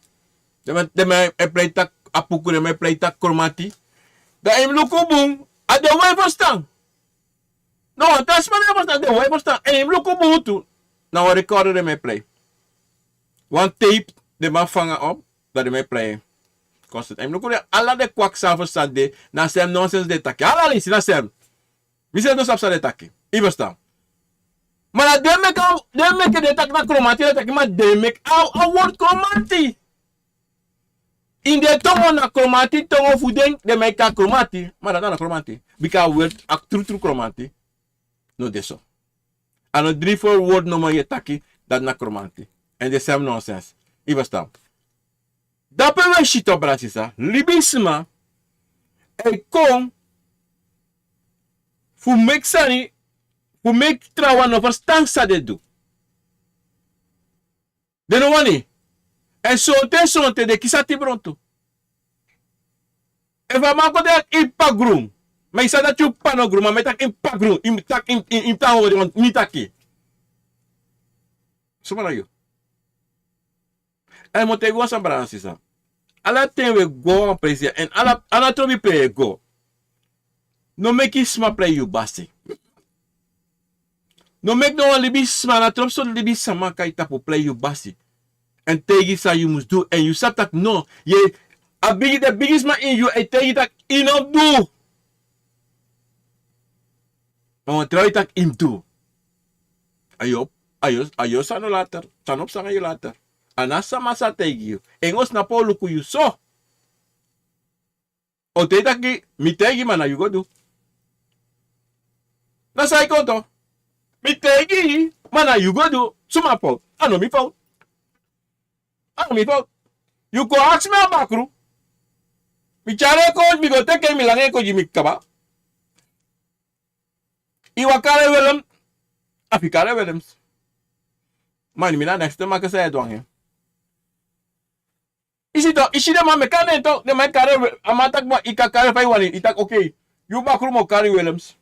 Den man, den man e prei taki apuku, den man e prei taki kromati. Dan yu mus luku bun, a den wan e ferstan. No, wan tra sma no e ferstan, den wan e ferstan. Èn yu mus luku bun tu. Na wan recorder den man e prei. Wan tape, den man fanga op, dan den man e prei. Constant. Èn yu mus luku den, ala den kwaksalvers san de, na sem nonsens den taki. Ala leisi na sem. Mi srefi no sabi san den taki. Yu ferstan. Ma na den meki, den meki den taki na kromati, den taki, ma den meki a, a word kromati. Ini den tongo na kromati, tongo fu den, den meki a kromati, ma dati a no kromati. Bika a word, a trutru kromati no de so. A no dri fo word nomo yu e taki, dati na kromati. Èn den sem nonsens. Yu ferstan. Dape wi e si, to, brada, sisa, libisma e kon fu meki sani, fu meki trawan no ferstan san den du. Den no wani. Èn sonten, sonten den kisi a tibron tu. Efu a man kon taki yu p'pa grun, ma yu sabi dati yu p'pa no grun, ma mi e taki yu p'pa grun, yu mus taki, yu mus, yu mus, yu mus tan hori, want mi taki. Suma na yu? Èn mi o taigi wan sani, brada, sisa. Ala ten wi e go wan presi, èn ala, ala trobi pe wi e go. No meki sma prei yu basi. No meki no wan libisma, na trobi sortu libisma kan yu tapu, prei yu basi. Èn taigi san yu mus du. Èn yu sabi taki no. Yu e, a bigi, den bigisma ini yu e taigi taki yu no mus du. Ma wan trawan e taki yu mus du. A yu o, a yu o, a yu o sani later. San no psa nanga yu later. A no a sama sa taigi yu. Èn yu o snapu, a o luku yu so. A o taigi taki, mi taigi, ma na yu go du. Na san e kon, to. Mi taigi, ma na yu go du. Suma fowtu? A no mi fowtu. A no mi fowtu. Yu kon aksi mi a bakru. Mi tyari en kon, mi go teki en, mi langa en kon gi mi kaba. Yu wani kari en Willems, a fu kari en Willems. Ma mi na next te maki san yu e du nanga en. Yu si, to, yu si den man meki a nen, to, den man e kari en, a man taki, ma yu kan kari en fa yu wani, yu taki, okay. Yu bakru mu kari Willems.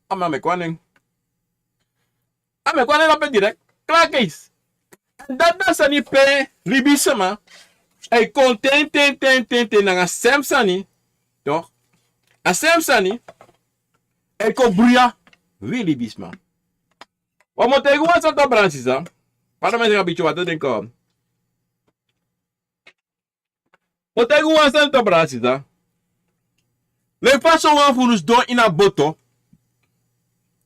A man meki wan nen. A meki wan nen dape direct. Klaar, keis. Èn dati na sani pe libisma e kon ten, ten, ten, ten, ten, nanga sem sani. Toch? A sem sani e kon bruya wi libisma. Wan mi o taigi wan sani, to, brada, sisa. Pardon, mi e seni a bikyo water drinken. Mi o taigi wan sani, to, brada, sisa. Leki fa sonwan fu unu sidon ini a boto.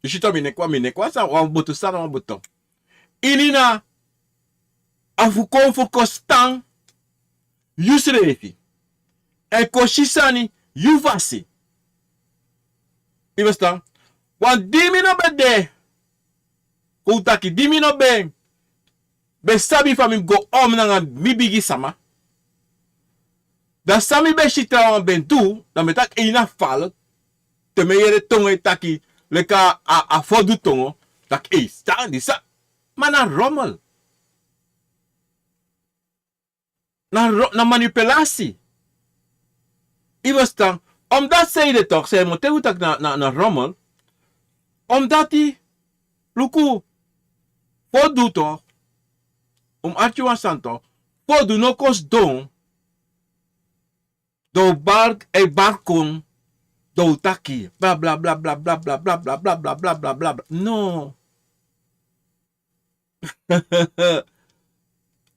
Yu si, to, mi neki wan, mi neki wan sani, wan boto, sani, wan boto. Ini na a fu kon fu kon stan yusrefi. Èn kon si sani yu fasi. Yu ferstan? Want di mi no ben de, kon taki, di mi no ben, ben sabi fa mi go om nanga mi bigisma. Dan san mi ben si trawan ben du, dan mi taki, ei, na fal. Te mi yere tongo e taki, leki a, a, a fodu tongo, taki, ei, san disi? Ma na rommel. Na ro-, na manipulasi. Yu ferstan? Omdat san ede, toch, san mi o taigi unu taki na, na, na rommel. Omdat yu, luku, fodu, toch, un mus arki wan sani, toch, fodu no kon sidon. Dan un bari, e bari kon, dan un taki, bla, bla, bla. No.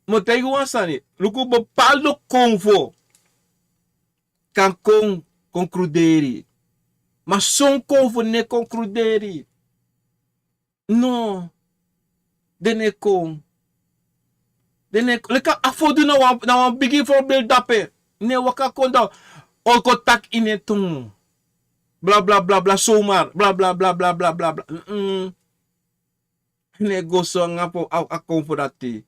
Mi o taigi wan sani, luku, bepaalde konfo kan kon, kon kruderi. Ma son konfo no e kon kruderi. No. Den no e kon. Den no e kon. Leki a fodu na wan, na wan bigi voorbeeld dape. Ne waka kon dan, o kon taki ini en tongo. Bla bla bla bla, sumar bla bla bla bla bla bla bla. Negoso anga po a konfo dati.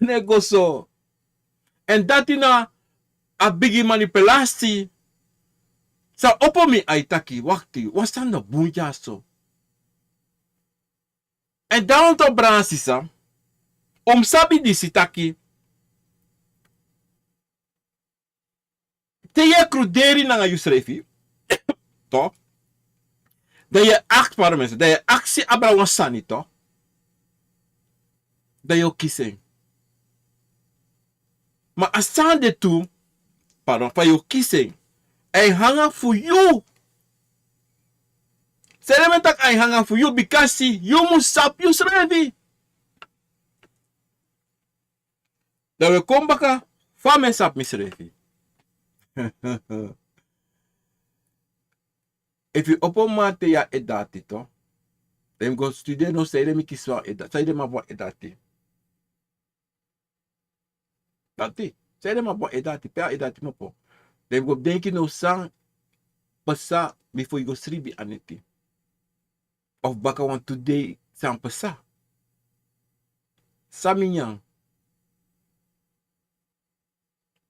Negoso. En dati na a bigi manipulasi. San opo mi ai taki wakti wan sani no bun dyaso. En dan onto bransi san un mus sabi disi taki te yu e kruderi nanga yusrefi, to, dan yu e aksi pardon mesi dan yu e aksi abra wan sani to, dan yu o kisi en. Ma a sani de tu, pardon, fa yu o kisi en, a e hanga fu yu. Sede mi e taki a e hanga fu yu bikasi yu mus sabi yusrefi. Dan wi e kon baka fa mi e sabi misrefi. Efu yu opo mati ya edati to, dan yu mus go studeri no saide mi kisi wan edati saide mi abi wan edati. Dati saide mi abi wan edati pe a edati mi opo. Dan yu mus go denki no san pasa bifo yu go sribi aneti. Of baka wantu dei san pasa. San mi nyan?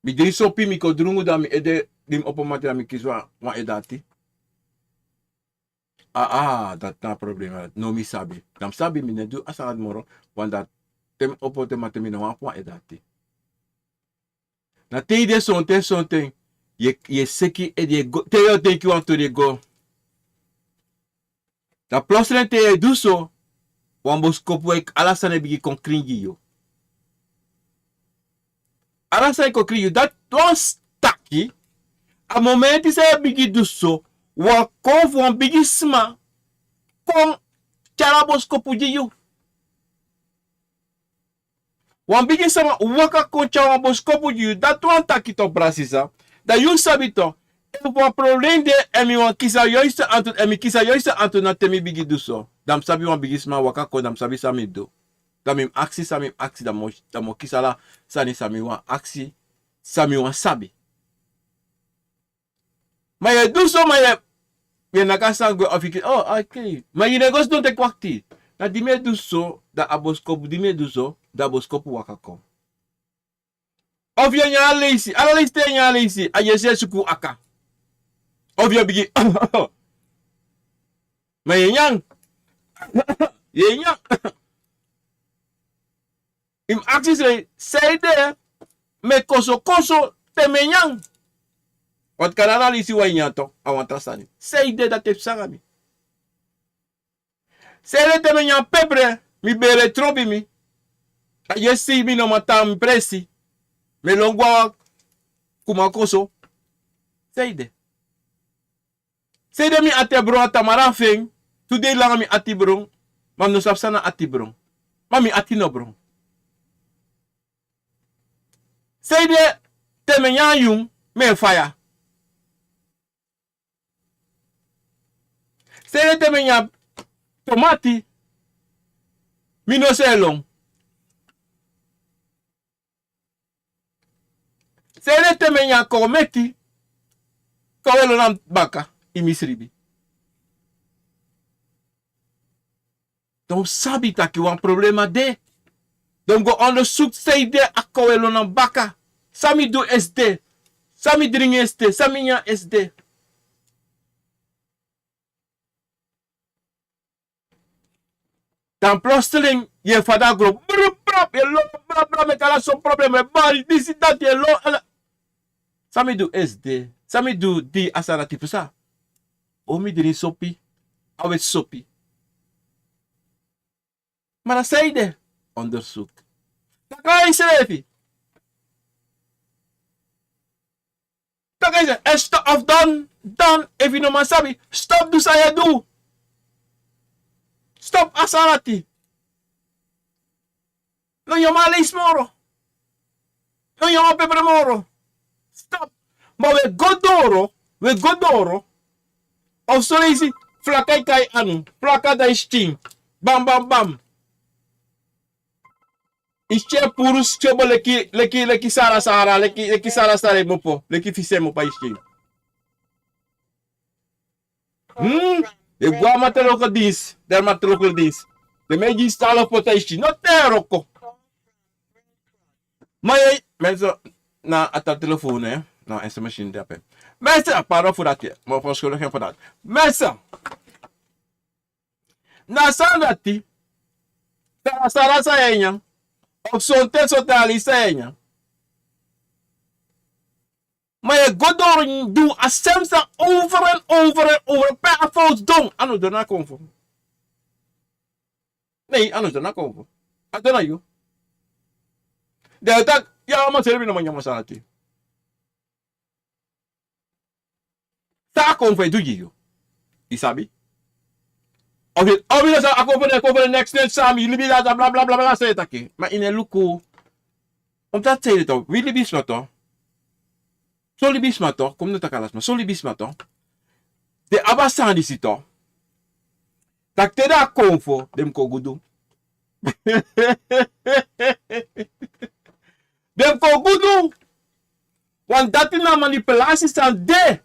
Mi dringi sopi mi kon drungu dan mi ede di mi opo mati dan mi kisi wan edati. Aa dati na a problema dati no mi sabi dan mi sabi mi no e du a sani dati moro. Wan dati te mi opo te mati mi no wan apu wan edati. Na te yu de sonten sonten yu e seki ede yu e go te yu o denki wantu yu e go. Dan plosren te yu e du so wan boskopu e ala sani e bigin kon krin gi yu. Ala sani e kon krin gi yu dati wan taki. A momenti san yu e bigin du so wan kon fu wan bigi sma kon tyari a boskopu gi yu. Wan bigi sama waka kon tyari wan boskopu gi yu dati wan taki to brasisa. Dan yu sabi to efu wan problem de èn mi wan kisi a yoiste antu èn mi kisi a yoiste antu na te mi bigi du so. Dan mi sabi wan bigi sma waka kon dan mi sabi san mi du. Dan mi mus aksi san mi mus aksi dan mi o kisi ala sani san mi wan aksi san mi wan sabi. Ma yu e du so ma yu e naki a sani gwe ofu yu kisi o a kei ma yu no e go sidon teki wakti. Na di mi e du so dan a boskopu di mi e du so dan a boskopu waka kon. Ofu yu e nyan a leisi ala leisi te yu e nyan a leisi a yu e si e suku aka. Ofu yu e bigin ma yu e nyan yu e nyan. Yu mus aksi srei san ede? Mi e koso koso te mi e nyan. Wantu kari ala leisi wan e nyan to a wan tra sani san ede dati e psa nanga mi? San ede te mi e nyan pepre mi bere e trobi mi. A yu e si mi no man tan mi presi. Mi e lon gwe a wan kuma koso. San ede? Sede mi ati e bron a tamara fu en. Tu dei langa mi ati bron. Ma mi no sabi san na ati bron. Ma mi ati no bron. Sede te mi e nyan yun mi e faya. Sede te mi e nyan tomati mi no se e lon. Sede te mi e nyan kowometi? Kowe lon na mi baka ini mi sribi. Dan un sabi taki wan problema de. Dan un go ondersuku san ede a kowe lon na mi baka. San mi du esde? San mi dringi esde san mi nyan esde? Dan plostelin yu e fada gro brap brap yu e lon brap brap meki ala son problem e bari disi dati yu e lon ala. San mi du esde? San mi du di a sani dati psa? O mi dringi sopi a weti sopi. Ma na san yu de ondersuku. Taka yu srefi. Taki a yu se esto of dan dan efu yu no man sabi stop du san yu e du. Stop a sani dati. No nyan man leisi moro. No nyan man pepre moro. Stop. Ma wi e go doro wi e go doro. Of soleisi flaka e kai anu flaka dan yu skin. Bam bam bam. Yu skin e puru skiobo leki leki leki sara sara leki leki sara sara e mopo leki fisi e mopo a yu skin. Hmm? Den go a matrokol dins, den matrokol dins. Den meki gi yu stal of potaisi, no te wroko. Ma yei, mensen, na a ta telefoon, hè? Na a S M S in de ape. Mensen, pardon fu dati, ma fu schuldig en fu dati. Mensen, na san dati, sara sara san yu e nyan, of sonten sonten a leisi san yu e nyan. Ma yu e go doro du a sem sani over en over en over, pe a fout don, a no don na konfo. Nee, a no don na konfo. A don na yu. Den e taki, ya, ma seri mi no man nyan wan sani ati. San a konfo e du gi yu? Yu sabi? Of yu, of yu no sabi, a konfo, den konfo, den next, next, san mi libi dati, bla, bla, bla, bla, san yu e taki. Ma yu no e luku. Omdat san yu de tu, wi libisma tu. Son libisma tu, kon mi no taki ala sma, son libisma tu. Den abi a sani disi tu. Taki te den a konfo, den mus kon gudu. Den mus kon gudu. Want dati na manipulasi san de.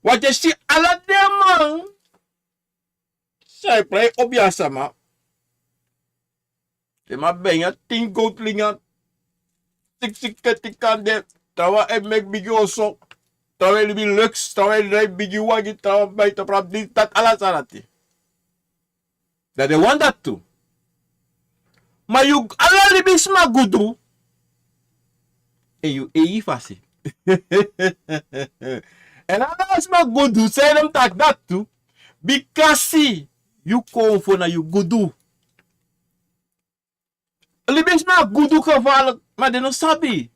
Want yu e si ala den man san e prei obiasma. Den man ben nyan tin gowtu linga, siksi keti kande, trawan e meki bigi oso, trawan e libi lux, trawan e drai bigi wagi, trawan bai tapu disi, dati, ala sani dati. Dan den wani dati tu. Ma yu ala libisma gudu ini yu eigi fasi. Èn ala sma gudu, san ede mi taki dati tu, bikasi yu konfo na yu gudu. Libisma gudu gevaarlijk, ma den no sabi.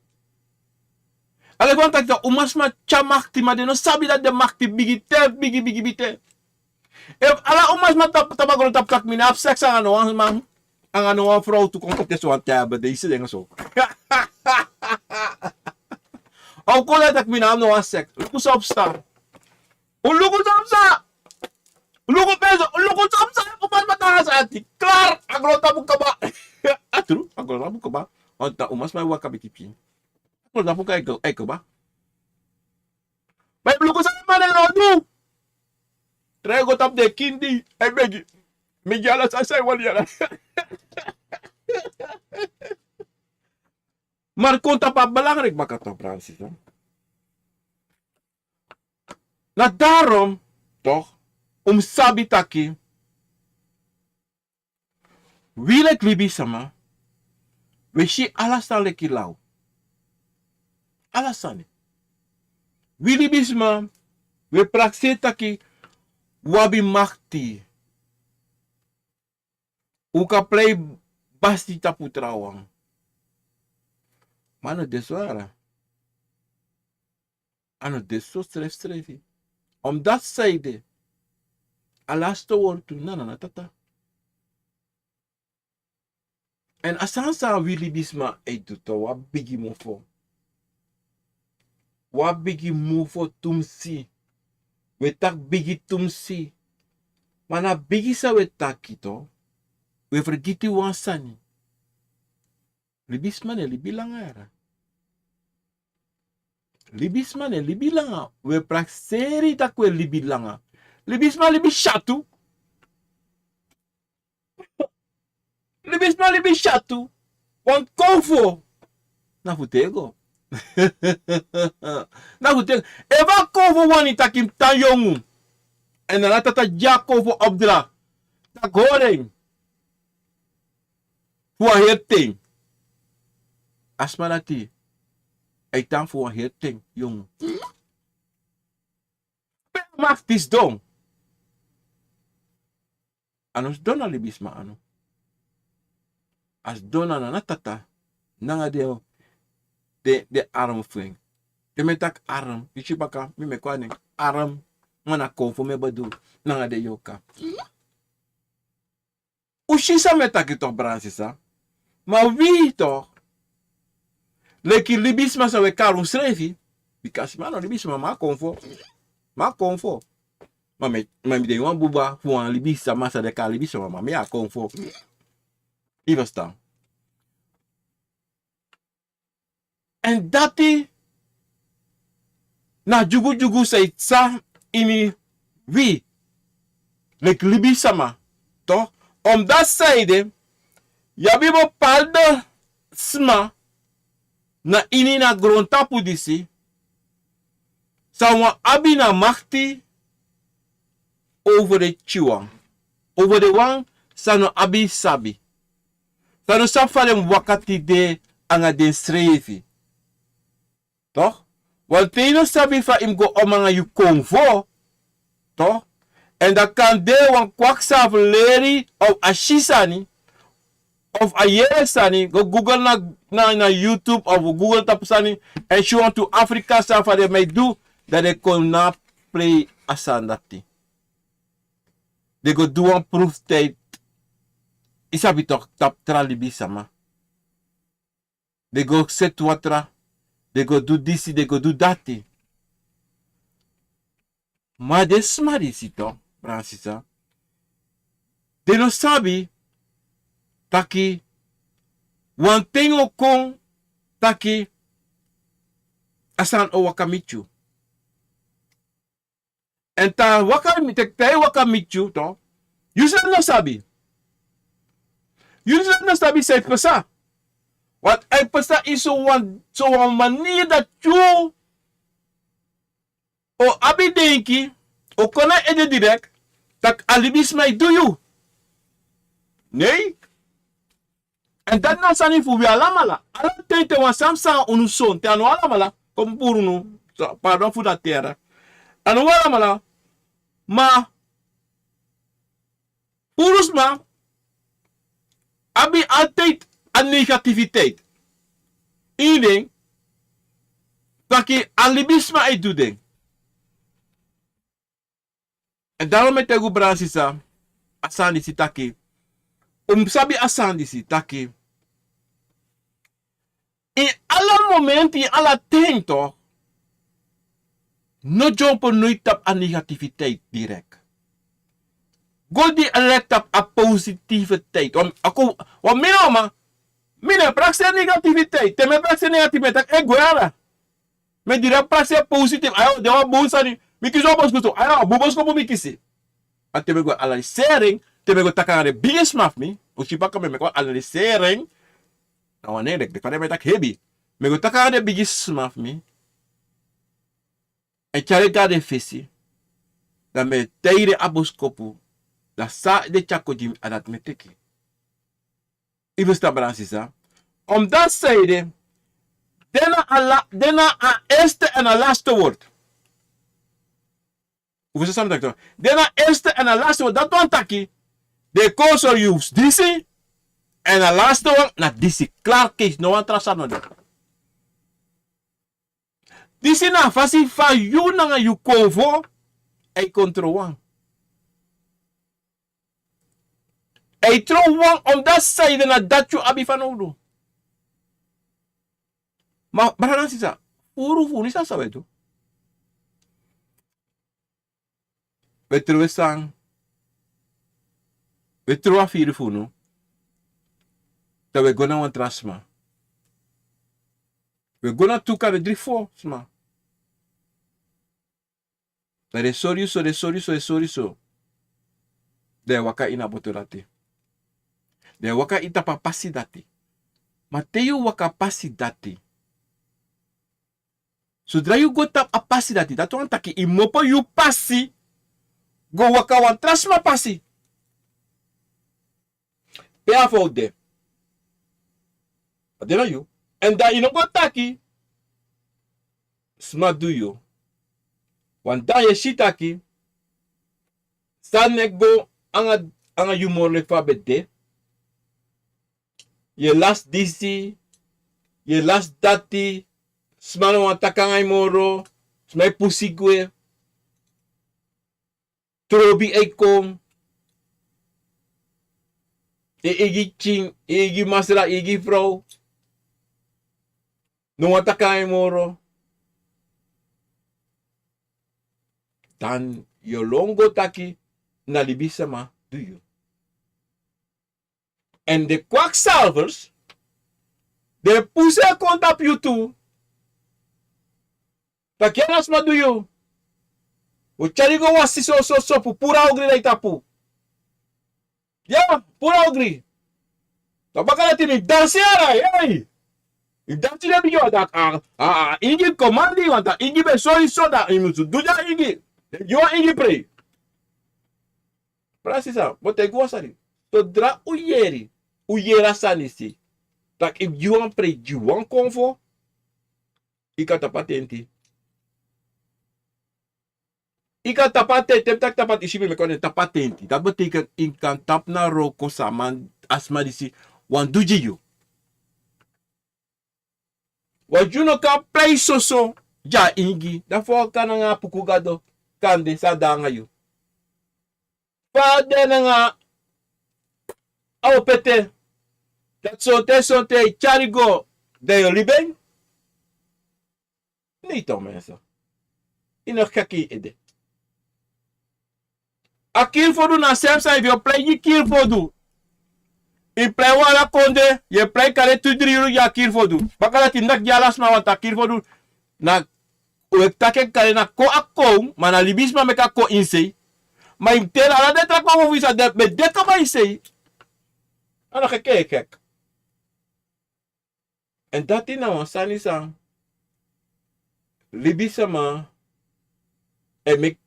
Ala wan taki taki umasma tyari makti, ma den no sabi dati den makti bigi te, bigi, bigi, bigi te. Efu ala umasma tapu, tapu a grontapu taki mi no abi seks nanga no wan man, nanga no wan frow tu, kon koti so wan te a bedi, yu si den so. A o kon taki mi no abi no wan seks. Luku san o psa. Un luku san o psa. Luku peso, luku san o psa, un pasa na a sani ati. Klaar, a grontapu kaba. A tru, a grontapu kaba. Wan ta umasma e waka bigi pikin. A grontapu kan e kaba. Ma yu luku san a man e du. Drai go tapu den kindi, e begi. Mi gi ala san san yu wani ala. Ma kon tapu a belangrijk baka toch, brada, sisa. Na daarom toch, un mus sabi taki wi leki libisma, wi e si ala sani leki law. Ala sani. Wi libisma, wi e prakseri taki wi abi makti. Un kan prei basi tapu trawan. Ma a no de so, ara. A no de so srefsrefi. Omdat san ede, a laste wortu na Nana Tata. Èn a sani san wi libisma e du tu, wi abi bigi mofo. Wi abi bigi mofo tumsi. Wi e taki bigi tumsi. Ma na bigi san wi e taki tu, wi e fergiti wan sani. Libisma no e libi langa, yara. Libisma no e libi langa. Wi e prakseri taki wi e libi langa. Libisma libi syatu. Libisma libi syatu. Wan konfo na fu tego. Na fu tego. Efu a konfo wani taki mi tan yongu, èn Nana Tata gi a konfo opdracht taki hori en fu wan heri ten, a sma dati e tan fu wan heri ten yongu. Pe a makti sidon? A no sidon na libisma anu. A sidon na Nana Tata nanga den, den, den arm fu en. Te mi e taki arm, yu si baka, mi meki wan nen arm, ma na konfo mi e bedoel, nanga den yoka. Un si san mi e taki toch, brada, sisa? Ma wi toch, leki libisma san wi e kari unsrefi, bika mi a no libisma, ma mi a konfo. Mi a konfo. Ma mi, ma mi de wan buba fu wan libisma san den e kari libisma, ma mi a konfo. Yu e ferstan? Èn dati na dyugudyugu san e psa ini wi, leki libisama, toch? Omdat zij de, yu abi bepaalde sma na ini na grontapu disi, san wan abi na makti over de tyiwan, over de wan san no abi sabi, san no sabi fa den mus waka tide anga densrefi. Toch? Want te yu no sabi fa yu mus go om anga yu konfo, toch? En dan kan de wan kwaksalfu leri of a si sani of a yere sani, go google na, na, na YouTube of google tapu sani, en si wantu Afrika san fa den mai du, dan den kon na plei a sani dati. Den go du wan proeftijd. Yu sabi toch, tapu tra libisama. Den go seti watra, den go du disi, den go du dati. Ma den sma disi toch, brada nanga sisa, den no sabi taki wan ten o kon taki a sani o waka miti yu. En te a waka mi-, te, te a e waka miti yu, toch, yu srefi no sabi. Yu srefi no sabi san e pasa. Want a e pasa ini sowan, sowan manier dati yu o abi denki, o kon na ede direct, taki a libisma e du yu. Nee. En dati na sani fu wi alamala. Ala ten te wan sani psa anga unu son, te a no alamala, kon puru unu, so, pardon fu dati, a no wi alamala. Ma puru sma abi altijd a negativiteit ini den, taki a libisma e du den. En daarom mi e taigi un, brada nanga sisa, a sani disi taki, un mus sabi a sani disi taki, ini ala momenti, ini ala ten toch, no dyompo noiti tapu a negativiteit direct. Go direct tapu a positiviteit. Wan, a kon, wan mi no man, mi no e prakseri negativiteit. Te mi e prakseri negativiteit, mi e taki e gwe ala. Mi e direct prakseri positief. Ayo, den wan bun sani. Mi kisi wan boskopu so. Ayo, bun boskopu mi kisi. Ma te mi e go analisering, te mi e go taki anga den bigi sma fu mi, un si baka mi e meki wan analisering. Na wan nen leki den fa den mi e taki hebi. Mi e go taki anga den bigi sma fu mi. En tyari en go na den fesi. Dan mi e taigi den a boskopu. Dan san den tyari kon gi mi, a dati mi e teki. Yu ferstan, brada nanga sisa? Omdat zij de, den na a la-, den na a eerste en a laatste woord. Un ferstan san mi taki toch? Den na eerste en a laatste woord. Dati wani taki, den e kon sori yu disi, en a laatste wan na disi. Klaar, keis, no wan tra sani no de. Disi na a fasi fa yu nanga yu konfo e kon trow wan. E trow wan omdat zij de, na dati yu abi fanowdu. Ma brada nanga sisa, furu fu unu, san san un e du? Un e trowe san? Un e trowe a firi fu unu. Dan un e go na wan tra sma. Un e go na tu, kande dri, fo sma. Dan den e sori yu so, den e sori yu so, den e sori yu so. Dan yu e waka ini a boto dati. Dan yu e waka ini tapu a pasi dati. Ma te yu waka pasi dati, sodra yu go tapu a pasi dati, dati wani taki yu mus opo yu pasi go waka wan tra sma pasi. Pe a fowtu de? A de na yu. En dan yu no go taki sma du yu. Want dan yu e si taki sani no e go anga, anga yu moro leki fa a ben de. Yu e lasi disi, yu e lasi dati, sma no wani taki anga yu moro, sma e pusu yu gwe. Trobi e kon. Yu eigi pikin, yu eigi masra, yu eigi frow no wani taki anga yu moro. Dan yu o lon go taki na libisama du yu. En den kwaksalvers, den e pusu en kon tapu yu tu. Taki anga sma du yu. Wi o tyari go wasi so so so fu puru a ogri na yu tapu. Ya, puru a ogri. Dan baka dati mi dansi yara, yei. Mi dansi den bigin wan dati a, a, a, ingi komandi wan dati, ingi ben sori so dati, yu musu du dya ingi. Yu wan ingi prei. Prasisa, bo te yu go wan sani. Sodra un yere, un yere a sani si. Tak' yu wan prei, yu wan konfo. Yu kan tapu a tenti. Yu kan tapu a tenti, te mi taki tapu a tenti, yu si mi meki wan nen tapu a tenti. Dati betekent yu kan tapu na wroko san a man, a sma disi wani du gi yu. Wan yu no kan prei soso gi a ingi. Dati fa a kan nanga a puku gado kande san a de nanga yu. Fa a de nanga a opete. Dati sonten sonten e tyari go, dan yu o libi en. Nei, toch mensen. Yu no gek yu ede. A kiri fodu na a sem sani, efu yu o prei gi kiri fodu. Yu prei wan ala kondre, yu e prei kari tu dri yuru gi a kiri fodu. Baka dati mi taki gi ala sma wan taki kiri fodu. Na, un e taki en kari na kon a kon, ma na libisma meki a kon ini sei. Ma yu mus teri ala den tra konfo fu yu san de, ben de kaba ini sei. A no gek yu e gek. Èn dati na wan sani san libisma e meki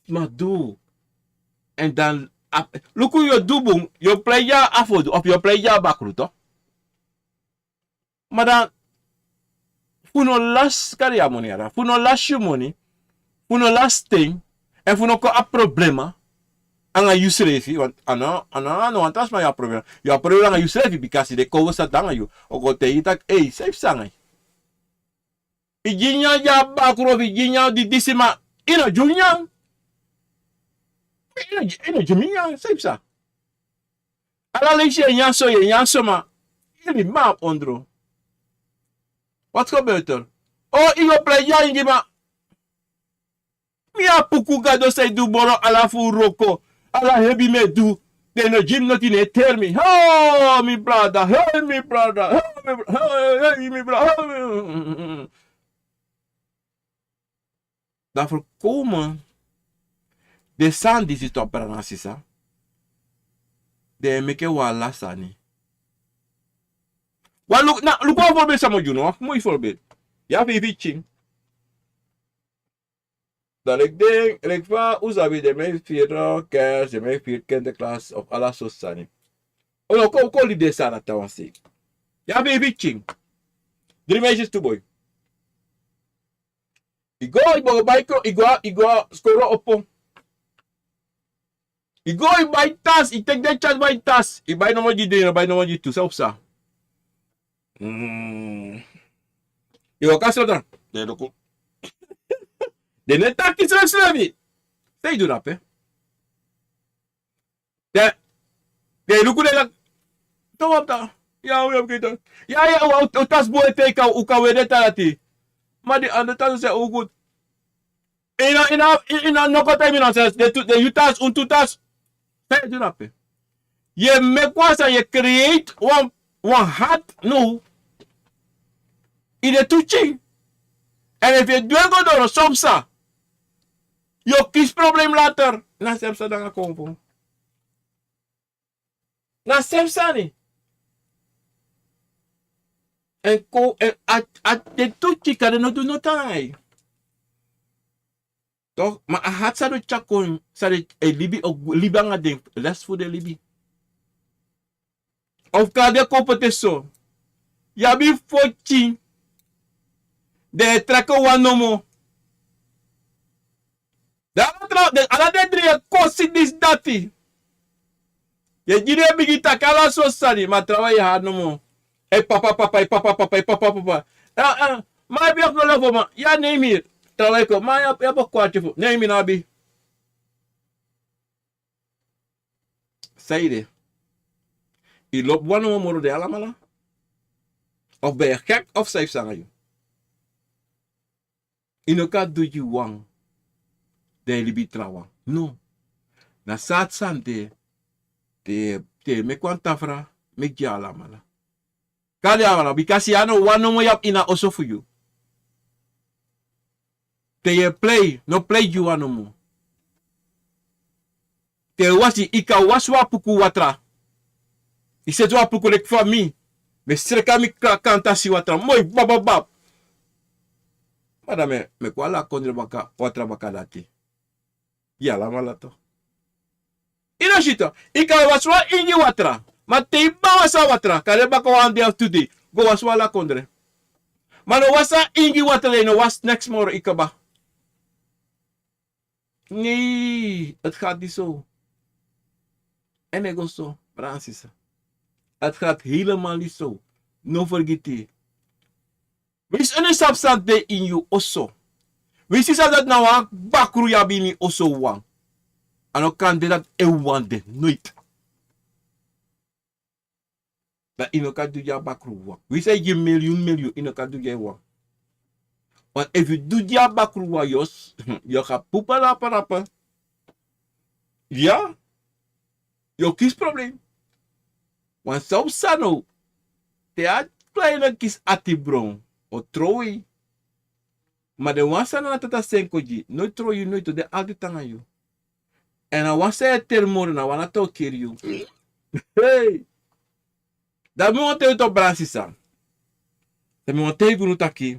sma du. Èn dan, a, luku, yu o du bun, yu o prei gi a fodu, of yu o prei gi a bakru, toch. Ma dan, fu no lasi kari a moni, yara, fu no lasi yu moni, fu no lasi ten, èn fu no kon abi problema anga yusrefi, want a no, a no, a no wan tra sma yu abi problema. Yu abi problema anga yusrefi, bikasi den kon wi sa de anga yu. O kon taigi yu taki, ei, san yu psa anga yu? Yu gi nyan gi a bakru, yu gi nyan gi disi, ma yu no gi nyan. Yu no gi, yu no gi mi nyan, san yu psa? Ala leisi yu e nyan so, yu e nyan so, ma yu libi man abi ondro. Wat gebeurt er? O, yu go prei gi a ingi, ma mi a puku gado san e du moro ala fu wroko, ala hebi mi e du. Den no gi mi noti, ne e teri mi. Ho, mi brada, hei, mi brada, hei, mi bra-, hei, hei, mi brada, hei, mi. Dan voorkomen den sani disi, toch, brada nanga sisa. Den e meki wan ala sani. Wan luk, na, luku wan voorbeeld san mi o gi unu, wan moi voorbeeld. Yu abi feifi pikin. Dan leki den, leki fa un sabi den man e firi kerst, den man e firi kinderklas of ala sortu sani. O no, kon, kon libi den sani na tawan sei. Yu abi feifi pikin. Dri meisjes, tu boi. Yu go, yu go bai kro-, yu go, yu go skoro opo. Yu go, yu bai tas, yu teki den tyari bai tas. Yu bai nomo gi den, yu no bai nomo gi tu, san o psa? Mm. Yu waka srotan. Den luku. Den no e taki srefsrefi. San yu du dape? Den, den luku, den taki, towapta. Ya, u ya, u ya, u, u tas bun e teki, u kan weri den tan dati. Ma den andere tas se u gud. Yu no, yu no, yu no, no kon taigi mi nonsens. Den tu, den yu tas, un tu tas. San yu e du dape? Yu e meki wan sani, yu e create wan, wan hati now. Yu de tu pikin. Èn efu yu e du en go doro, son psa, yu o kisi problem later. Na a sem sani nanga konfo. Na a sem sani. Èn kon, èn a, a, den tu pikin, kande no du noti nanga yu. Toch, ma a hati san den tyari kon, san den e libi, o libi anga den, les fu den libi. Of kande kon poti en so. Yu abi fo pikin, den e treke wan nomo. Dan ala tra-, den, ala den dri e kosi disi dati. Yu e gi den bigi taki ala sortu sani, ma trawan yu e hari nomo. E papa, papa, e papa, papa, e papa, papa. Eh, eh, ma yu abi fu lofo, ma yu a nemi. Trawan e kon, ma yu abi, yu abi kwarti fu nemi, no abi. San ede? Yu lobi wan nomo moro den alamala? Of ben yu gek of san yu psa nanga yu? Yu no kan du gi wan, dan yu libi trawan. No. Na so a sani de, te, te yu meki wan tafra, meki gi alamala. Kari alamala, bikasi yu a no wan nomo yu abi ini a oso fu yu. Te yu e prei, no prei gi wan nomo. Te wasi, i kan wasi wan puku watra. I seti wan puku leki fa mi. Mi e sreka mi kra-, kanta si watra. Moi, bababab. Ma dan mi e, mi e kon ala kondre baka, watra baka dati. Ya, ala mala to. I no si to. I kan wasi wan ingi watra. Ma te i ba wasi a watra, kande baka wan dei of tu dei. Go wasi wan ala kondre. Ma no wasi a ingi watra, dan i no wasi neks moro, i kaba. Nee, het gaat niet zo. En ik ook zo, Francis. Het gaat helemaal niet zo. No vergiti. Winsi unu sabi san de ini yu oso. Winsi sabi dati na wan bakru yu abi ini oso wan. A no kan de dati en wan de. Noiti. Dan i no kan du gi a bakru wan. Wi san e gi milyun milyun, i no kan du gi en wan. Want efu yu du gi a bakru wan, yu o s-, yu o kan pupa laparapa. Ya, yu o kisi problem. Want san o psa now, te a kleine kisi ati bron, o trow yu. Ma den wan san Nana Tata seni kon gi, no trow yu, no trow yu, den altid tan nanga yu. Èn a wan san e teri moro, na wan dati o keri yu. Hey! Dan mi wani taigi unu, brada, sisa. Dan mi wani taigi unu taki,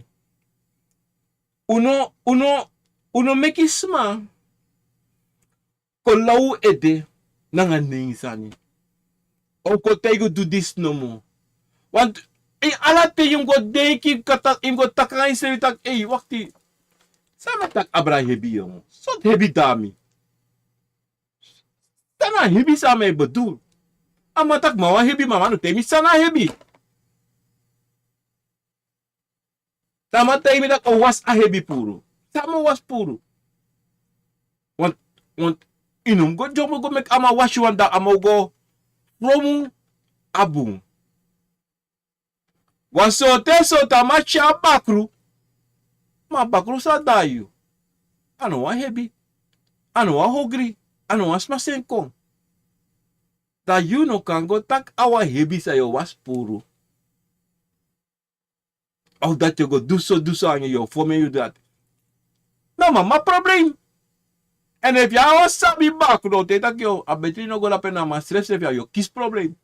unu, unu, unu meki sma kon law un ede nanga nen sani. A o kon taigi un du disi nomo. Want ini ala ten yu mus go denki, kata, yu mus go taki nanga yusrefi taki, ei, wakti. San mi e taki, abra hebi, yongu. Sortu hebi dati? San na hebi san mi e bedoel? A man taki mi na wan hebi, ma a man no taigi mi san na hebi. Te a man taigi mi taki a o wasi a hebi puru. San mi o wasi puru? Want, want, yu no mus go dyombo go meki a man wasi wan, dan a man o go fromu a bun. Wan sortu, sortu a man tyari bakru. Ma a bakru san de na yu, a no wan hebi. A no wan ogri. A no wan sma seni kon. Dan yu no kan go taki a wan hebi san yu o wasi puru. Of dati yu o go du so, du so nanga yu, yu o fon en, yu du dati. No, ma, ma problem. Èn efu yu á o sabi bakru, dan un taigi taki yu, a betri yu no go dape, na a man srefsrefi, yu o kisi problem.